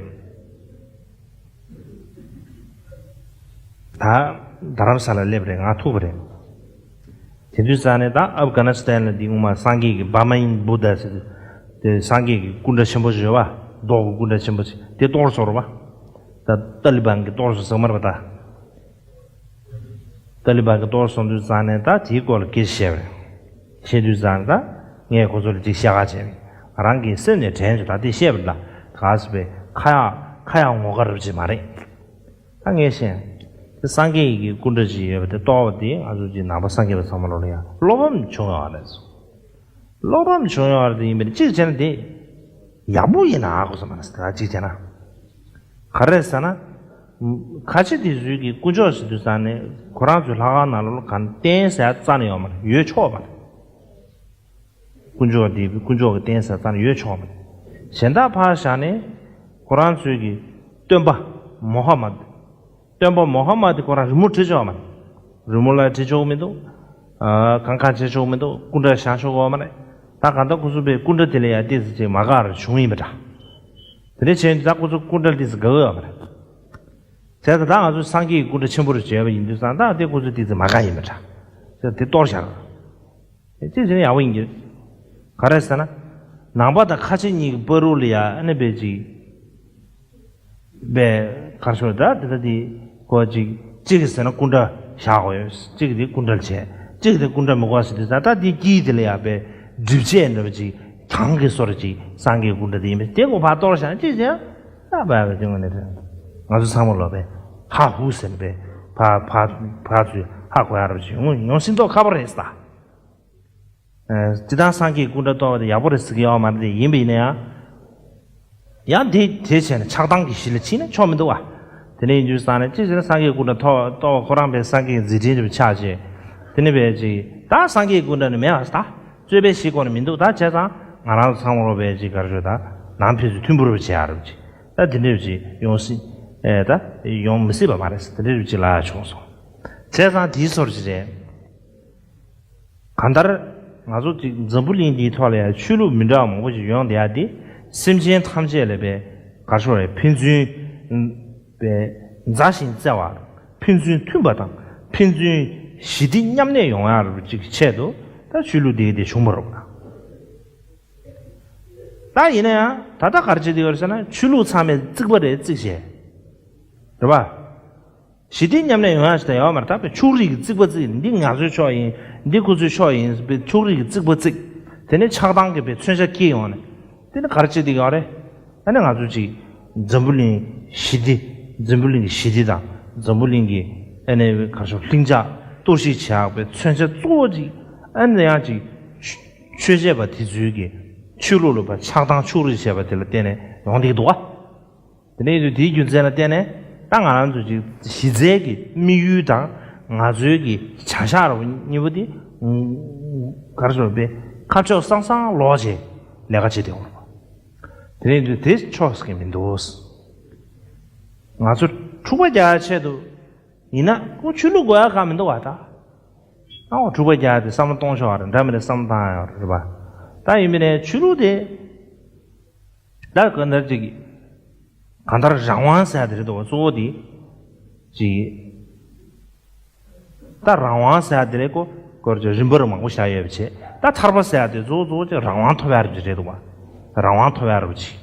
ད་རྡ་རམ་ས་ལ་སླེབས་པ་རེད། ང་ཐུག་པ་རེད། དེ་དུས་ཙང་ནས་ད་ཨབ་གྷ་ན་སི་ཐན་ལ་འདི་སྔོན་མ་སངས་རྒྱས་ཀྱི་བྷ་མ་ཡིན་བུ་དྷ་ཟེར་དེ་སངས་རྒྱས་ཀྱི་སྐུ་འདྲ་ཆེན་པོ་ཞིག་ཡོད་པ། རྡོ་གི་སྐུ་འདྲ་ཆེན་པོ་ཞིག་དེ་གཏོར་སོང་རེད་པ། ད་ཏཱ་ལི་བན་གྱིས་གཏོར་སོང་ཟེར་མ་རེད་པ་ད། ཏཱ་ལི་བན་གྱིས་གཏོར་སོང་དུས་ཙང་ནས་ད་དེའི་སྐོར་ལ་སྐད་ཆ་བཤད་པ་རེད། བཤད་དུས་ཙང་ནས་ད་ངས་ཁོ་ཚོ་ལ་ཅིག་བཤད་ཁ་བྱས་པས་ང་རང་གི་སེམས་ནས་དྲན་བྱུང་ད་དེ་བཤད་པ་ལ་ག་ཟེར་བའི་ཁ་ཡག་ཁ་ཡག་ངོ་དགའ་རབ་ཅིག་མ་རེད། ད་ངས་བཤད། དེ་སངས་རྒྱས་ཀྱི་སྐུ་འདྲ་ཅིག་ཡོད་པ་དེ་གཏོར་བ་དེ་ང་ཚོ་ཅིག་ནང་པ་སངས་རྒྱས་པ་ཚང་མ་ལོ་ལ་ཡང་བློ་ཕམ་བྱུང་ཡོད་རེད། བློ་ཕམ་བྱུང་ཡོད་རེད་དེ་ཡིན་པས་གཅིག་བྱས་ན་དེ་ཡག་པོ་ཡིན་ན་ཨ་ཁོ་ཚོ་མ་ན་ཟེར་ད་གཅིག་བྱས་ན། ག་རེ་ཟེར་ན། ཁ་ཆེ་དེ་ཚོའི་གི་དཀོན་མཆོག་ཟེར་དུས་ཙང་ནས་ཁོ་རང་ཚོའི་ལྷག་དཀར་ནང་ལོགས་ལ་གང་རྟེན་ཟེར་རྩ་ནས་ཡོད་མ་རེད། ཡོད་ཆོག་མ་རེད། དཀོན་མཆོག་དེ་དཀོན་མཆོག་གི་རྟེན་ཟེར་རྩ་ནས་ཡོད་ཆོག་མ་རེད། གཞན་དག་ཕར་བཞག་ནས་ཁོ་རང་ཚོའི་གི་སྟོན་པ་མོ་ཧ་མད། སྟོན་པ་མོ་ཧ་མད་དེ་ཁོ་རང་རི་མོ་བྲིས་ཆོག་མ་རེད། རི་མོ་ལ་བྲིས་ཆོག་མི་འདུག་ཨ། གང་གང་བྱེད་ཆོག་མི་འདུག་སྐུ་འདྲ་བཞེངས་ཆོག་གི་ཡོད་མ་རེད། ད་གང་ལྟར་ཁོ་ཚོ་པའི་སྐུ་འདྲ་དེ་ལ་ཡང་ཏོག་ཙམ་ཅིག་མ་དགའ་བ་བྱུང་ཡིན་པ་འདྲ། དེ་འདྲ་བྱས་ད་ཁོ་ཚོ་སྐུ་འདྲ་ཏོག་ཙམ་དགའ་གི་ཡོད་མ་རེད། བྱས་ཙང་ད་ང་ཚོ་སངས་རྒྱས་ཀྱི་སྐུ་འདྲ་ཆེན་པོ་རུ་བྱས་པ་ཡིན་དུས་ཙང་ད་དེ་ཁོ་ཚོ་ཏོག་ཙམ་མ་དགའ་ཡིན་པ་འདྲ། བྱས་དེ་གཏོར་བཞག་ཅིག་བྱས་ན་ཡག་པོ་ཡིན་གྱི། ག་རེ་ཟེར་ན། ནང་པ་དང་ཁ་ཆེ་གཉིས་ཀྱི་བར་དུ་ལ་ཡ་ཨ་ནི་བས་ཅིག་བས་གར་ཤོར་ད་དེ་ད་དེ་གོ་ཅིག་གཅིག་གིས་ཟེར་ན་སྐུ་འདྲ་བཞག་དགོས་ཡོད། གཅིག་གིས་དེ་སྐུ་འདྲ་བྱས། གཅིག་གིས་དེ་སྐུ་འདྲ་མི་དགོས་ཟེར་དུས་ད་ད་དེ་དཀྱིལ་དེ་ལ་ཡ་བས་སྒྲིབ་བྱེད་འདྲ་བ་ཅིག་གྱང་གི་བཟོ་འདྲ་ཅིག་སངས་རྒྱས་སྐུ་འདྲ་དེ་ཡིན་པས་དེ་གོ་ཕར་གཏོར་བཞག་ན་གཅིག་བྱས་ད་བས་བས་དེ་ངོ་ནས་ང་ཚོ་ཚང་མ་ལོ་བས་ཧ་ཧུ་ཟེར་ནས་བས་ཕ་ཕ་ཕ་ཚོས་ཧ་གོ་ཡ་འདྲ་བ་ཅིག་ཡོང་ཡོང་སྲིད་མདོག་ཁ་པོ་རེད་ས། སྤྱིར་བཏང་སངས་རྒྱས་སྐུ་འདྲ་གཏོར་བ་དེ་ཡག་པོ་རེད་ཟེར་གྱི་ཡོད་མ་རེད་དེ་ཡིན་པ་ཡིན་ན་ཡང་། ཡང་དེ་དེ་བྱས་ནས་ཆགས་སྡང་གི་གཞི་ལ་ཕྱིན་ན་ཆོག་མི་འདུག་བ། དེ་ནས་ཡིན་དུས་ཙང་ནས་ཅི་ཟེར་ན་སངས་རྒྱས་སྐུ་འདྲ་ཐོག་གཏོར་བ་ཁོ་རང་པའི་སངས་རྒྱས་མཛད་འཕྲིན་རེ་ཆགས་བྱས། དེ་ནས་བས་ཅིག་ད་སངས་རྒྱས་སྐུ་འདྲ་ནི་མེད་བ་ད་རྩོད་པའི་གཞི་སྐོར་ནི་མི་འདུག་ད་བྱས་ཙང་ང་རང་ཚོ་ཚང་མ་རོགས་པས་ཅིག་གར་ཞོད་ད་ནང་ཕན་ཚུན་མཐུན་པོ་རུ་བྱེད་ཡ་རུ་ཅིག་ད་དེ་འདྲ་རུ་ཅིག་ཡོང་སྲིད་ཨེ་ད་ཡོང་མི་སྲིད་པ་མ་རེད་དེ་འདྲ་རུ་ཅིག་ལ་ཡ་བྱུང་སོང་། བྱས་ཙང་དེའི་སོར་ཅིག་རེད། གང་ལྟར་ང་ཚོ་ཅིག་འཛམ་བུ་གླིང་འདིའི་ཐོག་ལ་ཡང་ཆོས་ལུགས་མི་འདྲ་བ་མང་པོ་ཞིག་ཡོང་བསྡད་ཡ་འདི་སེམས་ཅན་ཐམས་ཅད་ལ་པའི་གར་ཤོར་བའི་ཕན་ཚུན་པའི་མཛའ་ཞིང་བརྩེ་བ་ཕན་ཚུན་མཐུན་པ་དང་ཕན་ཚུན་ཞི་བདེ་མཉམ་གནས་ཡོང་ཡ་ཅིག་ཆེད་དུ་ད་ཆོས་ལུགས་འདི་འདི་བྱུང་བ་རེད། ད་ཡིན་ན་ཡང་ད་ལྟ་ག་རེ་བྱེད་དེ་ཡོད་རེད་ཟེར་ན་ཆོས་ལུགས་ཚང་མས་རྩིག་པ་རེ་རྩིག་བྱས། རེད་པ། ཞི་བདེ་མཉམ་གནས་ཡོང་ཡ་ཞིག་ད་ཡོད་མ་རེད། ད་དཔེ་ཕྱོགས་རིས་ཀྱི་རྩིག་པ་རྩིག་འདི་ང་ཚོའི་ཕྱོགས་ཡིན། འདི་ཁོ་ཚོའི་ཕྱོགས་ཡིན་དཔེ་ཕྱོགས་རིས་ཀྱི་རྩིག་པ་རྩིག་དེ་ནས་ཆགས་སྡང་གི་དཔེ་མཚོན་ཆ་སྐྱེས་ཡོང་ནས་དེ་ནས་ག་རེ་བྱེད་དེ་ཡོད་རེད། ཨ་ནི་ང་ཚོ་ཅིག་འཛམ་བུ་གླིང་ཞི་བདེ། འཛམ་བུ་གླིང་གི་ཞི་བདེ་དང་འཛམ་བུ་གླིང་གི་ཨ་ནི་ག་རེ་ཞུ་ལྷིང་འཇགས་གཏོར་བཤིག་བྱེད་ཡག་དཔེ་མཚོན་ཆ་གཙོ་བོ་ཅིག་ཨ་ནི་ཡང་ཅིག་ཆོས་བྱེད་པ་དེ་ཚོའི་གི་ཆོས་ལུགས་ལ་ཕར་ཆགས་སྡང་ཕྱོགས་རིས་བྱས་པ་དེ་ལ་བརྟེན་ནས་ཡོང་བསྡད་ཀྱི་འདུག་བ། དེ་ནས་ཡིན་དུས་དེའི་རྒྱུ་མཚན་ལ་བརྟེན་ནས་ད་ང་རང་ཚོ་ཅིག་གཞི་རྩའི་གི་དམིགས་ཡུལ་དང་ང་ཚོའི་གི་བྱ་གཞག་ར་བ་གཉིས་པོ་དེ་ག་རེ་ཞུ་དཔེ་ཁ་ཕྱོགས་སང་སང་ལོག་བྱས་ལས་ཀ་བྱེད་དེ་འོང་བ། དེ་ནས་ཡིན་དུས་དེ་ཆོག་ས་གི་མི་འདུག་ང་ཚོ་འཁྲུག་པ་རྒྱག་ཡ་ཆེད་དུ་ཡིན་ན་ཁོ་ཆོས་ལུགས་དགོས་ཡ་གང་མི་འདུག་བ་ད། ཨ་འོ་འཁྲུག་པ་རྒྱག་ཡ་དེ་བསམ་བློ་གཏོང་ཆོག་བ་རེད། འདྲ་མི་འདྲ་བསམ་བློ་བཏང་ཡ་རེད་པ། ད་ཡིན་པ་ནས་ཆོས་ལུགས་དེ། ད་གང་ལྟར་ཅིག་གང་ལྟར་རང་དབང་ཟེར་ཡ་དེ་རེད་དོ། གཙོ་བོ་དེ་ཅིག་ད་རང་དབང་ཟེར་ཡ་དེ་རེད་ཀོ། སྐོར་ཅིག་རིམ་པར་མང་པོ་བཞག་ཡོད་པ་བྱས། ད་ཐར་པ་ཟེར་ཡ་དེ་གཙོ་བོ་གཙོ་བོ་ཅིག་རང་དབང་ཐོབ་ཡ་རེད་དོ། རང་དབང་ཐོབ་ཡ་རེད་པ་ཅིག་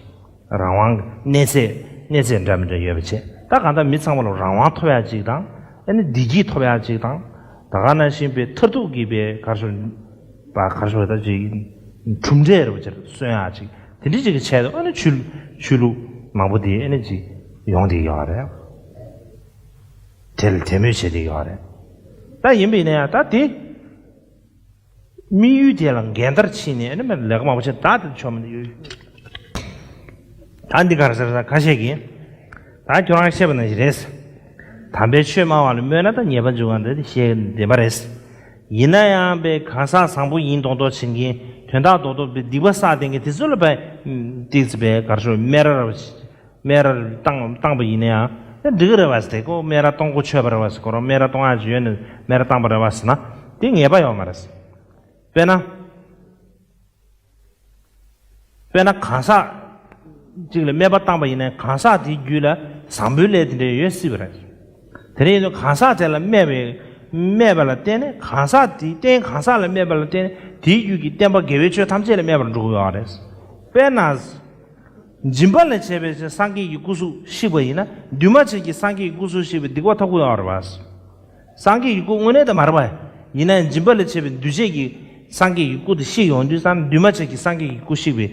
རང་དབང་གི་གནས་ཚད་གནས་ཚད་འདྲ་མི་འདྲ་ཡོད་པ་བྱས། ད་གང་ལྟར་མི་ཚང་མ་ལ་རང་དབང་ཐོབ་ཡ་ཅིག་དང་ཨ་ནི་བདེ་སྐྱིད་ཐོབ་ཡ་ཅིག་དང་། ད་ག་ནང་བཞིན་པའི་མཐར་ཐུག་གི་པའི་གར་སོང་པ་གར་སོང་ད་ཅིག་གྲུབ་འབྲས་རེད་པ་ཅིག་སོན་ཡ་ཅིག་དེ་འདྲ་ཅིག་གི་ཆེད་དུ་ཨ་ནི་ཆོས་ཆོས་ལུགས་མང་པོ་དེ་ཨ་ནི་ཅིག་ཡོང་བསྡད་ཡོད་རེད། དེ་ལ་དད་མོས་བྱེད་བསྡད་ཡོད་རེད། ད་ཡིན་པ་ཡིན་ན་ཡང་ད་དེ་དམིགས་ཡུལ་དེ་ལ་འགལ་ཟླར་ཕྱིན་ནས་ཨ་ནི་མ་ལས་ཀ་མང་པོ་བྱེད་ད་དེ་ཆོག་མི་འདུག་ད་འདི་གར་ཟེར་ས་ཁ་ཤས་ཀྱིས་ད་ཁྱོད་རང་བཤད་པ་ནང་བཞིན་རེད། དམ་པའི་ཆོས་སྨྲ་བ་ལ་སྨོད་ན་ད་ཉེས་པ་འཇུག་ག་འདི་བཤད་བདེན་པ་རེད། ཡིན་ན་ཡང་པའི་གང་ཟག་བཟང་པོ་ཡིན་མདོག་མདོག་བྱེད་མཁན་དོན་དག་རྡོག་རྡོག་པའི་སྡིག་པ་བསགས་བསྡད་མཁན་དེ་ཚོ་ལ་པའི་ཏིག་ཙི་པའི་གར་ཤོར་སྨད་ར་ར་བ་སྨད་ར་བཏང་བཏང་པ་ཡིན་ན་ཡང་ད་འགྲིག་གི་རེད་བ་ཟེར་ཏེ་ཁོ་སྨད་ར་གཏོང་གོ་ཆོད་པ་རེད་བ་ཟེར་ཁོ་རང་སྨད་ར་གཏོང་ཡག་ཅིག་ཡོད་ནས་སྨད་ར་བཏང་པ་རེད་བ་ཟེར་ན་དེ་ངེས་པ་ཡོད་མ་རེད། དཔེར་ན། དཔེར་ན་གང་ཟག་ཅིག་ལ་སྨད་པ་བཏང་པ་ཡིན་ན་གང་ཟག་དེའི་རྒྱུད་ལ་བཟང་པོའི་ལས་དེ་འདྲ་ཡོད་སྲིད་པ་རེད། དེ་འདྲ་ཡིན་དུས་གང་ཟག་དེ་ལ་སྨད་པའི་སྨད་པ་ལ་བརྟེན་ནས་གང་ཟག་དེའི་རྟེན་གང་ཟག་ལ་སྨད་པ་ལ་བརྟེན་ནས་དེའི་རྒྱུད་ཀྱི་བསྟན་པ་དགེ་བའི་ཆོས་ཐམས་ཅད་ལ་སྨད་པར་འགྲོ་གི་ཡོད་རེད། དཔེར་ན། སྦྱིན་པ་ལས་བྱས་པའི་སངས་རྒྱས་ཀྱི་སྐུ་གཟུགས་བཤིག་པ་ཡིན་ན་འདུས་མ་བྱས་ཀྱི་སངས་རྒྱས་ཀྱི་སྐུ་གཟུགས་བཤིག་པའི་སྡིག་པ་ཐོབ་ཀྱི་ཡོད་རེད་བ། སངས་རྒྱས་ཀྱི་སྐུ་དངོས་གནས་དེ་མ་རེད་པ། ཡིན་ན་ཡང་སྦྱིན་པ་ལས་བྱས་པའི་འདུས་བྱས་ཀྱི་སངས་རྒྱས་ཀྱི་སྐུ་དེ་བཤིག་ཡོང་དུས་ཙང་འདུས་མ་བྱས་ཀྱི་སངས་རྒྱས་ཀྱི་སྐུ་བཤིག་པའི་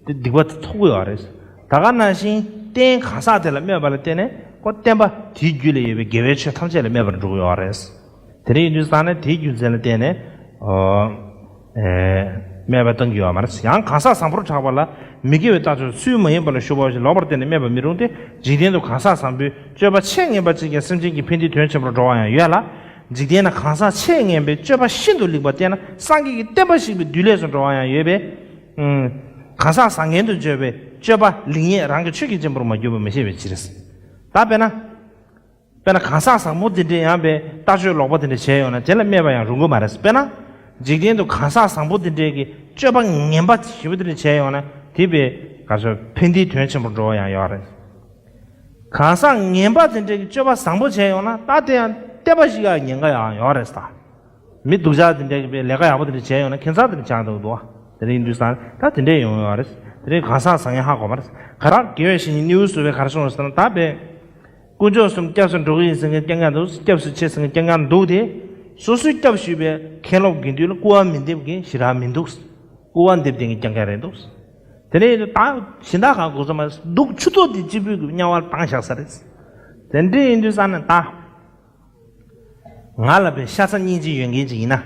སྡིག་པ་དེ་ཐོབ་ཀྱི་ཡོད་རེད། ད་ག་ནང་བཞིན་རྟེན་གང་ཟག་དེ་ལ་སྨད་པ་ལ་བརྟེན་ནས་ཁོ་བསྟན་པ་དེའི་རྒྱུད་ལ་ཡོད་པའི་དགེ་བའི་ཆོས་ཐམས་ཅད་ལ་སྨད་པར་འགྲོ་གི་ཡོད་རེད། དེ་འདྲ་ཡིན་དུས་ཙང་ནས་དེའི་རྒྱུ་མཚན་ལ་བརྟེན་ནས་ཨོ། ཨེ། སྨད་པ་གཏོང་གི་ཡོད་མ་རེད། ཡང་གང་ཟག་བཟང་པོར་གྲགས་པ་ལ་མི་དགེ་བའི་རྟགས་ཆོས་ཚུལ་མ་ཡིན་པ་ལ་ཞུགས་པ་ཞིག་ལོག་པར་བརྟེན་ནས་སྨད་པར་མི་རུང་སྟེ། འཇིག་རྟེན་དུ་གང་ཟག་བཟང་པོས་སྤྱོད་པ་ཆེས་ངན་པ་ཅིག་ཀྱང་སེམས་ཅན་གྱི་ཕན་བདེའི་དོན་ཆེན་པོར་འགྲོ་བ་ཡང་ཡོད་ལ། འཇིག་རྟེན་ན་གང་ཟག་ཆེས་ངན་པའི་སྤྱོད་པ་ཤིན་ཏུ་ལེགས་པ་བསྟེན་ན་སངས་རྒྱས་ཀྱི་བསྟན་པ་བཤིག་པའི་བདུད་ལས་སུ་འགྲོ་བ་ཡང་ཡོད་པས། གང་ཟག་བཟང་ངན་དུ་བརྗོད་པའི་སྤྱོད་པ་ལེགས་ཉེས་རང་གི་ཆོས་ཀྱི་གཅེན་པོར་མ་གྱུར་པ་མི་ཤེས་པའི་ཕྱིར། ད་དཔེར་ན། དཔེར་ན་གང་ཟག་བཟང་པོ་འདི་འདྲའི་ཡང་པའི་ལྟ་སྤྱོད་ལོག་པ་འདི་འདྲ་བྱས་ཡོང་ན་དེ་ལ་སྨད་པ་ཡང་རུང་གི་མ་རེད། དཔེར་ན། འཇིག་རྟེན་དུ་གང་ཟག་བཟང་པོ་འདི་འདྲའི་གི་སྤྱོད་པ་ངན་པ་ཞེ་པོ་འདི་འདྲ་བྱས་ཡོང་ན་དེ་པའི་ག་ཚོད་ཕན་བདེའི་དོན་ཆེན་པོར་འགྲོ་བ་ཡང་ཡོད་རེད། གང་ཟག་ངན་པ་འདི་འདྲའི་གི་སྤྱོད་པ་བཟང་པོ་བྱས་ཡོང་ན་ད་དེ་ཡང་བསྟན་པ་ཞིག་ཡང་ཉེན་ཁ་ཡང་ཡོད་རེད་ད། མི་སྡུག་ཅག་དེ་འདྲ་གི་པའི་ལས་ཀ་ཡག་པོ་དེ་འདྲ་བྱས་ཡོང་ན་ཁྱད་མཚར་དེ་འདྲ་ཆགས་འདུག་འདུག་དེ་འདྲ་ཡིན་དུས་ཙང་ད་དེ་འདྲ་ཡོང་ཡོད་རེད། དེ་འདྲའི་གང་ཟག་བཟང་ངན་ཧ་གོ་མ་རེད། ག་རེ་དགེ་བའི་བཤེས་གཉེན་གཉིས་པོ་ཟེར་བའི་ག་རེ་གསུངས་རེད་ཟེར་ན་ད་པའི། དཀོན་མཆོག་གསུམ་སྐྱབས་སུ་འགྲོ་གི་ཡིན་ཟེར་མཁན་རྐྱང་རྐྱང་འདུག་སྐྱབས་སུ་མཆི་ཟེར་མཁན་རྐྱང་རྐྱང་འདུག་སྟེ། སོ་སོའི་སྐྱབས་ཞུས་པའི་མཁན་སློབ་དགེ་འདུན་ལ་སྐུར་བ་མི་འདེབས་མཁན་ཞེ་དྲག་མི་འདུག་སྐུར་བ་འདེབས་བསྡད་མཁན་རྐྱང་རྐྱང་རེད་འདུག་དེ་ནས་ད་གཞན་དག་གང་དགོས་ས་མ་རེད། སྡུག་ཆུ་ཚོད་དེ་གཅིག་པུས་ཀྱི་དམྱལ་བར་བཏང་བཞག་ས་རེད། དེ་འདྲ་ཡིན་དུས་ཙང་ནས་ད། ང་ལ་པའི་ཤ་ཚ་སྙིང་རྗེ་ཡོད་མཁན་ཅིག་ཡིན་ན།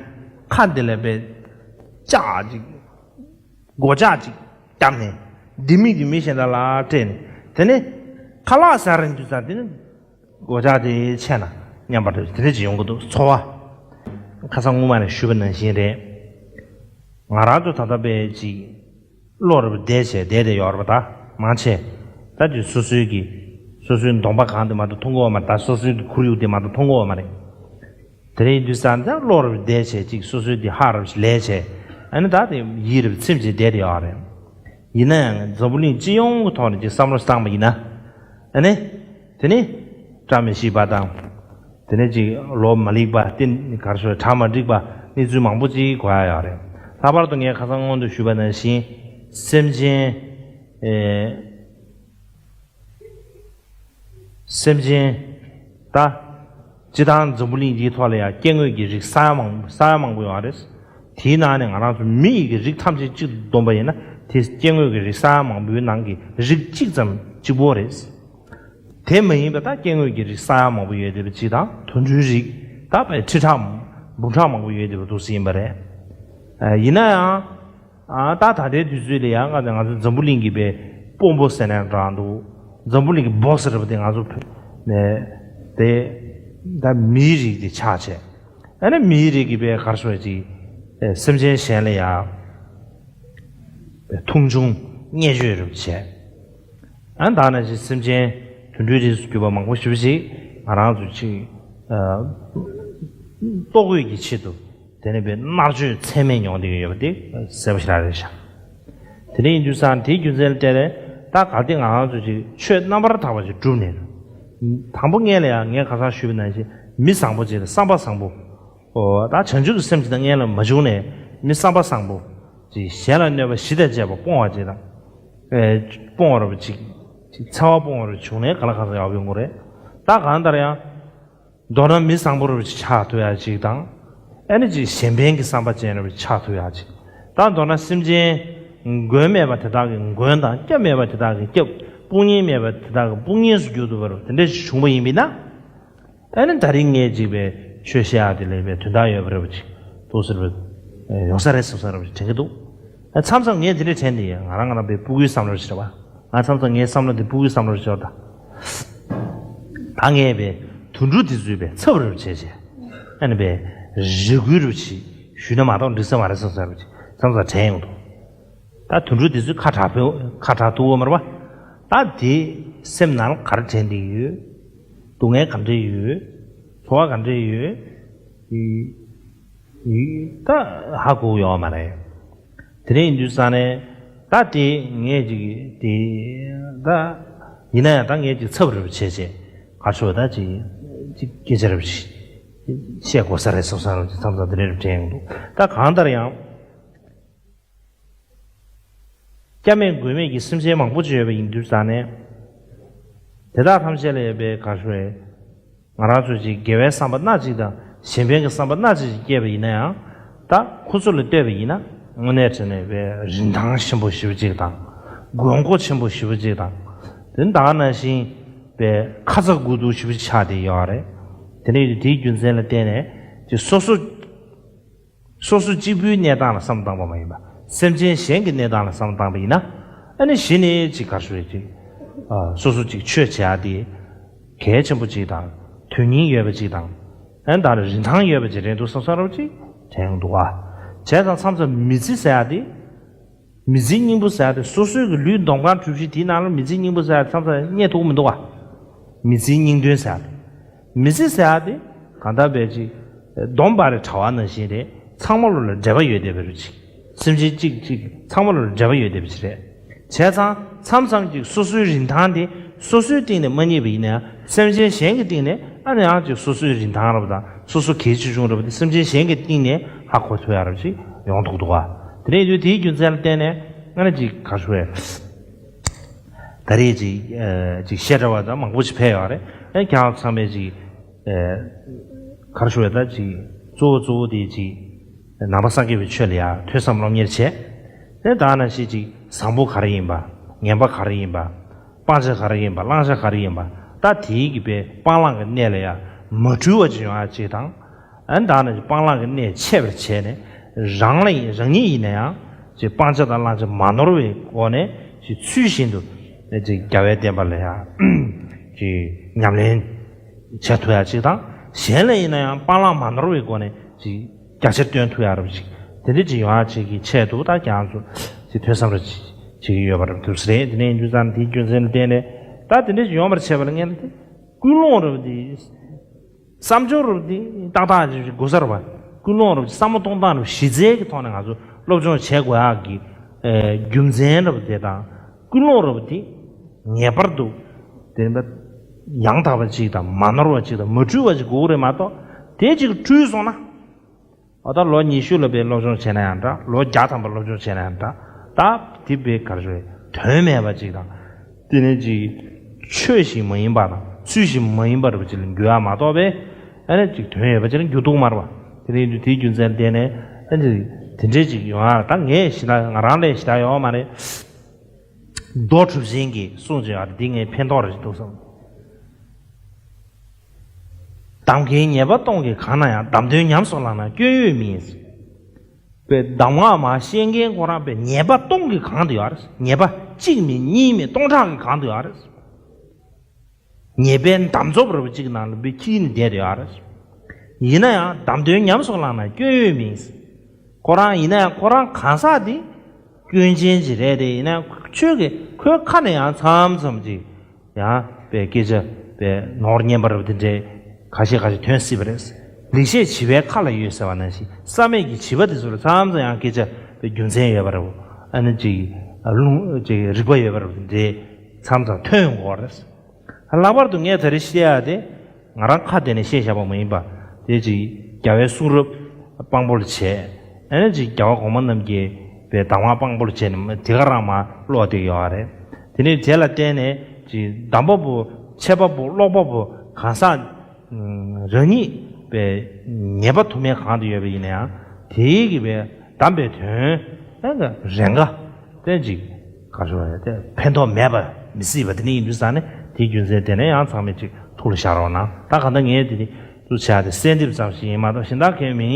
ཁ་འདི་ལ་པའི་ལྕགས་ཅིག་སྒོ་ལྕགས་ཅིག་བརྒྱབ་ནས། ལྡེ་མིག་གིས་མི་གཞན་དག་ལ་སྤྲད་ནས། དེ་ནས་ཁ་ལག་ཟ་རན་དུས་ཙང་དེ་ནི་སྒོ་ལྕགས་དེ་ཆད་ན་སྙམ་པ་དེ་འདྲ་ཅིག་ཡོང་གི་འདུག་ཚོར་བ། ཁ་སང་སྔོན་མ་ནས་ཞུས་པ་ནང་བཞིན་རེད། ང་རང་ཚོ་ད་ལྟ་པའི་ཅིག་བློ་རབ་བདེ་བྱས་བསྡད་བསྡད་ཡོད་རེད་པ། ད་མང་ཆེ་ད་དུས་སོ་སོའི་གི་སོ་སོའི་གདོང་པ་གང་དེ་མ་གཏོགས་མཐོང་གི་ཡོད་མ་རེད། ད་སོ་སོའི་གི་ཁོར་ཡུག་དེ་མ་གཏོགས་མཐོང་གི་ཡོད་མ་རེད། དེ་རིང་དུས་སང་ད་བློ་རབ་བདེ་བྱས་ཅིག་སོ་སོའི་དེ་ཧ་རབ་ལས་བྱས། ཨ་ནི་ད་དེ་ཡིད་རབ་ཚིམ་བྱས་བསྡད་དེ་ཡོད་རེད། ཡིན་ན་ཡང་འཛམ་བུ་གླིང་སྤྱི་ཡོངས་ཀྱི་ཐོག་ནས་ཅིག་བསམ་བློ་བཏང་པ་ཡིན་ན། ཨ་ནི། དེ་ནི། བཀྲ་མི་ཤིས་པ་དང་། དེ་ནི་ཅིག་ལོ་མ་ལེགས་པ་རྟེན་ག་རེ་ཞུ་གྲ་མ་འགྲིག་པ་གནས་ཚུལ་མང་པོ་ཅིག་གོ་ཡ་ཡོད་རེད། ལྷག་པར་དུ་ངས་ཁ་སང་སྔོན་དུ་ཞུས་པ་ནང་བཞིན། སེམས་ཅན། ཨེ། སེམས་ཅན། ད། སྤྱི་བཏང་འཛམ་བུ་གླིང་འདིའི་ཐོག་ལ་ཡང་སྐྱེ་དངོས་ཀྱི་རིགས་ས་ཡ་མང་ས་ཡ་མང་པོ་ཡོད་རེད། དེའི་ནང་ནས་ང་རང་ཚོ་མི་ཡི་གི་རིགས་ཐམས་ཅད་གཅིག་ཏུ་བསྡོམས་པ་ཡིན་ན་དེ་སྐྱེ་དངོས་ཀྱི་རིགས་ས་ཡ་མང་པོའི་ནང་གི་རིགས་གཅིག་ཙམ་གཅིག་པོ་རེད། དེ་མ་ཡིན་པ་ད་སྐྱེ་དངོས་ཀྱི་རིགས་ས་ཡ་མང་པོ་ཡོད་བསྡད་པ་གཅིག་དང་དུད་འགྲོའི་རིགས་ད་བས་ཁྲི་ཕྲག་འབུམ་ཕྲག་མང་པོ་ཡོད་བསྡད་པ་འདུག་སེ་ཡིན་པ་རེད། ཡིན་ན་ཡང་། ཨ། ད་ད་ལྟའི་དུས་ཚོད་ལ་ཡང་ང་ཚོ་ང་ཚོ་འཛམ་བུ་གླིང་གི་པའི་དཔོན་པོ་ཟེར་ནའང་འདྲ་འདུག་འཛམ་བུ་གླིང་གི་སྦོ་སི་རེད་པ་དེ་ང་ཚོ་ནས་དེ་ད་མིའི་རིགས་དེ་ཆགས་བྱས། ཨ་ནི་མིའི་རིགས་ཀྱི་པའི་གར་སོ་ཅིག་སེམས་ཅན་གཞན་ལ་ཡང་མཐོང་ཆུང་བརྙས་བཅོས་རེད་བྱས། ཨ་ནི་ད་ནང་བཞིན་སེམས་ཅན་དུད་འགྲོའི་རིགས་སུ་གྱུར་པ་མང་པོ་ཞེ་པོ་ཅིག་ང་རང་ཚོ་ཅིག་ལྟོ་གོས་ཀྱི་ཆེད་དུ། དེ་ནས་པའི་མནར་གཅོད་ཚད་མེད་མྱོང་བསྡད་ཀྱི་ཡོད་པ་དེ་གསལ་པོ་ཞེ་དྲག་རེད་ཤག་དེ་འདྲ་ཡིན་དུས་ཙང་དེའི་རྒྱུ་མཚན་ལ་བརྟེན་ནས་ད་གལ་ཏེ་ང་རང་ཚོ་ཅིག་ཆོས་རྣམ་པར་དག་པ་ཅིག་བསྒྲུབས་ནས། དང་པོ་སྔོན་ལ་ཡང་ངས་ཁ་སང་ཞུས་པ་ནང་བཞིན་མི་བཟང་པོ་ཅིག་དང་བསམ་པ་བཟང་པོ། ཨོ་ད་བྱང་ཆུབ་ཀྱི་སེམས་ཅིག་དང་སྔོན་ལ་མ་བྱུང་ནས་མི་བསམ་པ་བཟང་པོ། ཅིག་གཞན་ལ་གནོད་པ་ཞི་དང་བཅས་པ་སྤོང་བ་ཅིག་དང་། ཨེ། སྤོང་བ་རབ་ཅིག་ཅིག་འཚེ་བ་སྤོང་བ་རབ་བྱུང་ནས་ག་ལ་གང་ཟག་ཡག་པོ་ཡོང་གི་རེད། ད་གང་ལྟར་ཡང་། མདོར་ན་མི་བཟང་པོ་རུ་ཆགས་ཐུབ་ཡ་ཅིག་དང་། ཨ་ནི་ཅིག་གཞན་ཕན་གྱི་བསམ་པ་ཅན་རུ་ཆགས་ཐུབ་ཡ་ཅིག་ད་མདོར་ན་སེམས་ཅན་མགོན་མེད་པ་དེ་དག་གི་མགོན་དང་སྐྱབས་མེད་པ་དེ་དག་གི་སྐྱབས། དཔུང་གཉེན་མེད་པ་དེ་དག་གི་དཔུང་གཉེན་སུ་གྱུར་ཐུབ་པ་རུ་དེ་འདྲ་ཞིག་བྱུང་བ་ཡིན་པས་ན། ཨ་ནི་ད་རིང་ངས་ཅིག་པའི་ཆོས་བཤད་ཡ་དེ་ལས་པའི་དོན་དག་ཡོད་པ་རེད་པ་ཅིག་ཏོག་ཙམ་ཡོང་ས་རེད་བསམ་ས་རེད་པ་ཅིག་དྲན་གྱི་འདུག་ཨ་མཚམས་མཚམས་ངས་དེ་འདྲ་དྲན་དེ་ཡིན། ང་རང་ང་རང་པའི་སྤུ་གུའི་བསམ་བློ་ཞིག་རེད་བ། ང་མཚམས་མཚམས་ངའི་བསམ་བློ་དེ་སྤུ་གུའི་བསམ་བློ་ཞིག་རེད་ད། ད་ངས་པའི་དུད་འགྲོ་དེ་ཚོའི་པའི་ཚབ་རེ་བྱས་བྱས། ཨ་ནི་པའི་རེ་སྐུལ་རེ་བྱས་ཞུས་ན་མ་གཏོགས་འགྲིག་ས་མ་རེད་བསམ་ས་རེད་བྱས་མཚམས་མཚམས་དྲན་ཡོང་འདུག་ད་དུད་འགྲོ་དེ་ཚོའི་ཁ་གྲག་ཕེ་ཁ་གྲག་ཐུབ་བོ་མ་རེད་པ། ད་དེ་སེམས་ནང་ག་རེ་དྲན་བསྡད་ཡོད། སྡུག་བསྔལ་ག་འདྲ་ཡོད། ཚོར་བ་ག་འདྲ་ཡོད། ཡི་ཡི་ད་ཧ་གོ་ཡོད་མ་རེད། དེ་འདྲ་ཡིན་དུས་ཙང་ནས་ད་དེ་ངས་ཅིག་དེ་ད་ཡིན་ན་ཡང་ད་ངས་ཅིག་ཚབ་རེ་བྱས་བྱས་ག་ཚོད་ད་ཅིག་ཅིག་སྐད་ཆ་རེ་བྱས་བཤད་དགོས་ས་རེད་བསམ་བསམ་རེ་བྱས་མཚམས་མཚམས་དེ་འདྲ་རེ་དྲན་ཡོང་འདུག་ད་གང་ལྟར་ཡང་། སྐྱབས་མེད་མགོན་མེད་ཀྱི་སེམས་ཅན་མང་པོ་ཅིག་ཡོད་པ་ཡིན་དུས་ཙང་ནས། དེ་དག་ཐམས་ཅད་ལ་ཡོད་པའི་ག་ཚོད། ང་རང་ཚོས་ཅིག་དགེ་བའི་བསམ་པ་སྣ་གཅིག་དང་གཞན་ཕན་གྱི་བསམ་པ་སྣ་གཅིག་ཅིག་སྐྱེས་པ་ཡིན་ན་ཡང་། ད་ཁོ་ཚོ་ལ་ལྟོས་པ་ཡིན་ན་དངོས་གནས་དྲང་གནས་པའི་རིན་ཐང་ཆེན་པོ་ཞེ་པོ་ཅིག་དང་། དགོས་མཁོ་ཆེན་པོ་ཞེ་པོ་ཅིག་དང་། དེ་ད་ག་ནང་བཞིན་པའི་ཁ་ཚ་དགོས་གཏུགས་ཞེ་པོ་ཅིག་ཆགས་བསྡད་ཡོད་རེད། དེ་ནས་དེའི་རྒྱུ་མཚན་ལ་བརྟེན་ནས་ཅིག་སོ་སོ། སོ་སོ་གཅིག་པུའི་གནས་སྟངས་ལ་བསམ་བཏང་པ་མ་ཡིན་པ། སེམས་ཅན་གཞན་གྱི་གནས་སྟངས་ལ་བསམ་བཏང་པ་ཡིན་ན། ཨ་ནི་གཞི་ནས་ཅིག་ག་རེ་ཞུ་རེད་ཅིག་ཨ། སོ་སོ་ཅིག་ཆོས་བྱེད་ཡ་དེ་གལ་ཆེན་པོ་ཅིག་དང་། དོན་སྙིང་ཡོད་པ་ཅིག་དང་། ཨ་ནི་ད་རིན་ཐང་ཡོད་པ་ཅིག་རེད་འདུག་བསམ་བསམ་རོགས་ཅིག་དྲན་ཡོང་འདུག་ཨ། བྱས་ཙང་མཚམས་མཚམས་མི་ཚེ་ཟེར་ཡ་དེ། མི་ཚེའི་སྙིང་པོ་ཟེར་ཡ་དེ་སོ་སོའི་གི་ལུས་འདོམ་གང་གྲུ་བཞི་དེའི་ནང་ལ་མི་ཚེའི་སྙིང་པོ་ཟེར་ཡ་དེ་མཚམས་མཚམས་རྙེད་ཐུབ་ཀྱི་མི་འདུག་བ། མི་ཚེའི་སྙིང་དོན་ཟེར་ཡ་དེ། མི་ཚེ་ཟེར་ཡ་དེ་གང་ལྟར་བས་ཅིག་སྡོམ་པ་རེ་གྲྭ་བ་ནང་བཞིན་རེད། ཚང་མ་ལོ་ལ་འབྲེལ་བ་ཡོད་བསྡད་པའི་རུ་ཅིག་སེམས་ཅན་གཅིག་གཅིག་ཚང་མ་ལོ་ལ་འབྲེལ་བ་ཡོད་བསྡད་པ་ཅིག་རེད། བྱས་ཙང་མཚམས་མཚམས་ཅིག་སོ་སོའི་རིན་ཐང་དེ་སོ་སོའི་སྟེང་ནས་མ་རྙེད་པ་ཡིན་ན་ཡང་སེམས་ཅན་གཞན་གྱི་སྟེང་ནས་ཨ་ནི་ཡང་ཅིག་སོ་སོའི་རིན་ཐང་རབ་དང་སོ་སོ་གལ་ཆེ་ཆུང་རབ་དེ་སེམས་ཅན་གཞན་གྱི་སྟེང་ནས་ཧ་གོ་ཐུབ་ཡ་རབ་ཅིག་ཡོང་ཐུབ་འདུག་ག་དེ་ནས་ཡོད་དེའི་རྒྱུ་མཚན་ལ་བརྟེན་ནས་ཨ་ནི་ཅིག་ག་རེ་ཞུ་དགོས། ད་རེས་ཅིག་ཨ་ཅིག་བཤད་གྲྭ་བ་དང་མང་པོ་ཅིག་ཕེབས་ཡོད་རེད། ཨ་ཁྱེད་རང་ཚང་མས་ཅིག་ཨ་ག་རེ་ཞུ་དགོས། ད་ཅིག་གཙོ་བོ་གཙོ་བོ་དེ་ཅིག་ནང་པ་སངས་རྒྱས་པའི་ཆོས་ལ་ཡ་ཐོས་བསམ་སློབ་གཉེར་བྱས། དེ་ད་ནང་བཞིན་ཅིག་བཟང་པོ་ག་རེ་ཡིན་པ། ངན་པ་ག་རེ་ཡིན་པ། སྤང་བྱ་ག་རེ་ཡིན་པ། བླང་བྱ་ག་རེ་ཡིན་པ། ད་དེའི་གི་པའི་སྤང་བླང་གི་གནས་ལ་ཡ་མ་འཁྲུལ་བ་ཅིག་ཡོང་ཡ་ཅིག་དང་། ཨ་ནི་ད་ནི་སྤང་བླང་གི་གནས་འཆད་པར་བྱས་ནས་རང་ལ་ཡིན་རང་ཉིད་ཡིན་ན་ཡང་ཅིག་སྤང་བྱ་དང་བླང་བྱ་མ་ནོར་བའི་སྒོ་ནས་ཅིག་ཚུལ་བཞིན་དུ་ཅིག་རྒྱལ་བའི་བསྟན་པ་ལ་ཡང་ཅིག་ཉམས་ལེན་བྱེད་ཐུབ་ཡ་ཅིག་དང་། གཞན་ལ་ཡིན་ན་ཡང་སྤང་བླང་མ་ནོར་བའི་སྒོ་ནས་ཅིག་རྒྱ་ཆེར་སྟོན་ཐུབ་ཡ་རབ་ཅིག་དེ་འདྲ་ཅིག་ཡོང་ཡ་ཅིག་གི་ཆེད་དུ་ད་ཁྱེད་རང་ཚོ་ཅིག་ཐོས་བསམ་རབ་ཅིག་བྱེད་ཀྱི་ཡོད་པ་རབ་ཐུབ་ས་རེད། དེ་ནས་ཡིན་དུས་ཙང་དེའི་རྒྱུ་མཚན་ལ་བརྟེན་ནས་ད་དེ་འདྲ་ཅིག་ཡོང་བར་བྱས་པ་ལ་ངས་ལ་དེ་ཀུན་སློང་རབ་དེ། བསམ་སྦྱོར་རབ་དེ་ཏག་ཏག་ཅིག་དགོས་ས་རེད་པ། ཀུན་སློང་རབ་བསམ་བློ་གཏོང་སྟངས་རབ་གཞི་རྩའི་གི་ཐོག་ནས་ང་ཚོ་སློབ་སྦྱོང་བྱེད་དགོས་ཡག་གི་ཨེ་རྒྱུ་མཚན་རབ་དེ་དང་། ཀུན་སློང་རབ་དེ་ངེས་པར་དུ་དེ་ཡང་དག་པ་ཅིག་དང་། མ་ནོར་བ་ཅིག་དང་། མ་འཁྲུལ་བ་ཅིག་དགོས་ཀྱི་རེད་མ་གཏོགས། དེ་ཅིག་འཁྲུལ་སོང་ན། འོ་ད་ལོ་ཉི་ཤུ་ལ་དཔེ་སློབ་སྦྱོང་བྱས་ན་ཡང་འདྲ། ལོ་བརྒྱ་ཐམ་པ་སློབ་སྦྱོང་བྱས་ན་ཡང་འདྲ། ད་དེ་དཔེ་ག་རེ་ཟེར། དོན་མེད་པ་ཅིག་དང་། དེ་ནས་ཅིག་ཆོས་ཤིག་མ་ཡིན་པ་དང་། ཚུལ་ཤིག་མ་ཡིན་པ་རེད་པ་ཅིག་ལ་འགྱུར་ཡ་མ་གཏོགས་པས། ཨ་ནི་ཅིག་དོན་ཡོད་པ་ཅིག་ལ་འགྱུར་ཐུབ་མ་རེད་པ། དེ་ནས་དེའི་རྒྱུ་མཚན་བརྟེན་ནས་ཨ་ནི་དེ་འདྲས་ཅིག་ཡོང་ཡ། ད་ངས་ཞེ་དྲག་ང་རང་ལས་ཞེ་དྲག་ཡོད་མ་རེད། རྡོ་གྲུབ་ཆེན་གྱིས་གསུངས་བྱས་པ་འདི་ངས་ཕན་ཐོགས་རེ་ཞིག་འདུག་བསམ། གདམས་ངག་ཉེས་པ་སྟོང་གིས་གང་ན་ཡང་། གདམས་དོན་ཉམས་སུ་བླངས་ན་སྐྱོན་ཡོད་མིན། པའི་གདམས་ངག་མར་བཤད་མཁན་ཁོ་རང་པའི་ཉེས་པ་སྟོང་གིས་གང་དུ་ཡོད་རེད། ཉེས་པ་གཅིག་མིན་གཉིས་མིན་སྟོང་ཕྲག་གིས་གང་དུ་ཡོད་རེད། ཉེས་པའི་འདམ་རྫོབ་རབ་གཅིག་ནང་ལ་བི་ཁྱིལ་ནས་བསྡད་དེ་ཡོད་རེད། ཡིན་ན་ཡང་གདམས་དོན་ཉམས་སུ་བླངས་ན་སྐྱོན་ཡོད་མིན། ཁོ་རང་ཡིན་ན་ཡང་ཁོ་རང་གང་ཟག་དེ་སྐྱོན་ཅན་ཅིག་རེད་དེ། ཡིན་ན་ཡང་ཁྱོད་ཀྱིས་ཁོའི་ཁ་ནས་ཡང་མཚམས་མཚམས་ཅིག་ཡང་པའི་སྐད་ཆ་པའི་ནོར་སྙན་པ་རབ་དེ་འདྲའི་ཁ་ཤས་ཁ་ཤས་ཐོན་སྲིད་པ་རེད། ལེགས་བཤད་བྱིས་པའི་ཁ་ལ་ཡོད་ཟེར་བ་ནང་བཞིན། བསམ་མེད་ཀྱི་བྱིས་པ་དེ་ཚོ་ལ་མཚམས་མཚམས་ཡང་སྐད་ཆ་པའི་རྒྱུ་མཚན་ཡོད་པ་རེད། ཨ་ནི་ཅིག་ལུང་ཅིག་རིགས་པ་ཡོད་པ་རབ་དེ་འདྲའི་མཚམས་མཚམས་ཐོན་ཡོང་གི་ཡོད་རེད། ལྷག་པར་དུ་ངས་ད་རེས་བཤད་ཡ་དེ། ང་རང་ཁ་གཏད་ནས་བཤད་བཞག་པ་མ་ཡིན་པ། དེ་ཅིག་རྒྱལ་བའི་གསུང་རབ་དཔང་པོ་ལ་བྱས། ཨ་ནི་ཅིག་རྒྱལ་བ་གོང་མ་རྣམས་ཀྱི་པའི་གདམས་ངག་དཔང་པོ་ལ་བྱས་ནས་དེ་ག་རང་མར་ཀློག་བསྡད་ཡོད་རེད། དེ་ནས་དེ་ལ་བརྟེན་ནས་ཅིག་གདམས་པ་པོ། འཆད་པ་པོ། ཀློག་པ་པོ་གང་ཟག་རང་ཉིད་པའི་ཉེས་པ་དུ་མས་གང་དུ་ཡོད་པ་ཡིན་ན་ཡང་། དེའི་གི་པའི་གདམས་པའི་དོན་ཨ་ནི་རེ་འགའ་དེ་ཅིག་ག་རེ་ཟེར་བ་རེད། དེ་ཕན་ཐོགས་མེད་པ་མི་སྲིད་པ་དེ་ནི་ཡིན་དུས་ཙང་ནས། དེའི་རྒྱུ་མཚན་དེ་ནས་ཡང་ཚང་མས་ཅིག་ཐུགས་ལ་བཞག་རོགས་གནང་། ད་གང་ལྟར་ངས་དེ་ནི་ཚུར་བྱས་ཏེ་གསལ་འདེབས་ཙམ་ཞིག་ཡིན་མ་གཏོགས་གཞན་དག་གང་ཡང་མིན།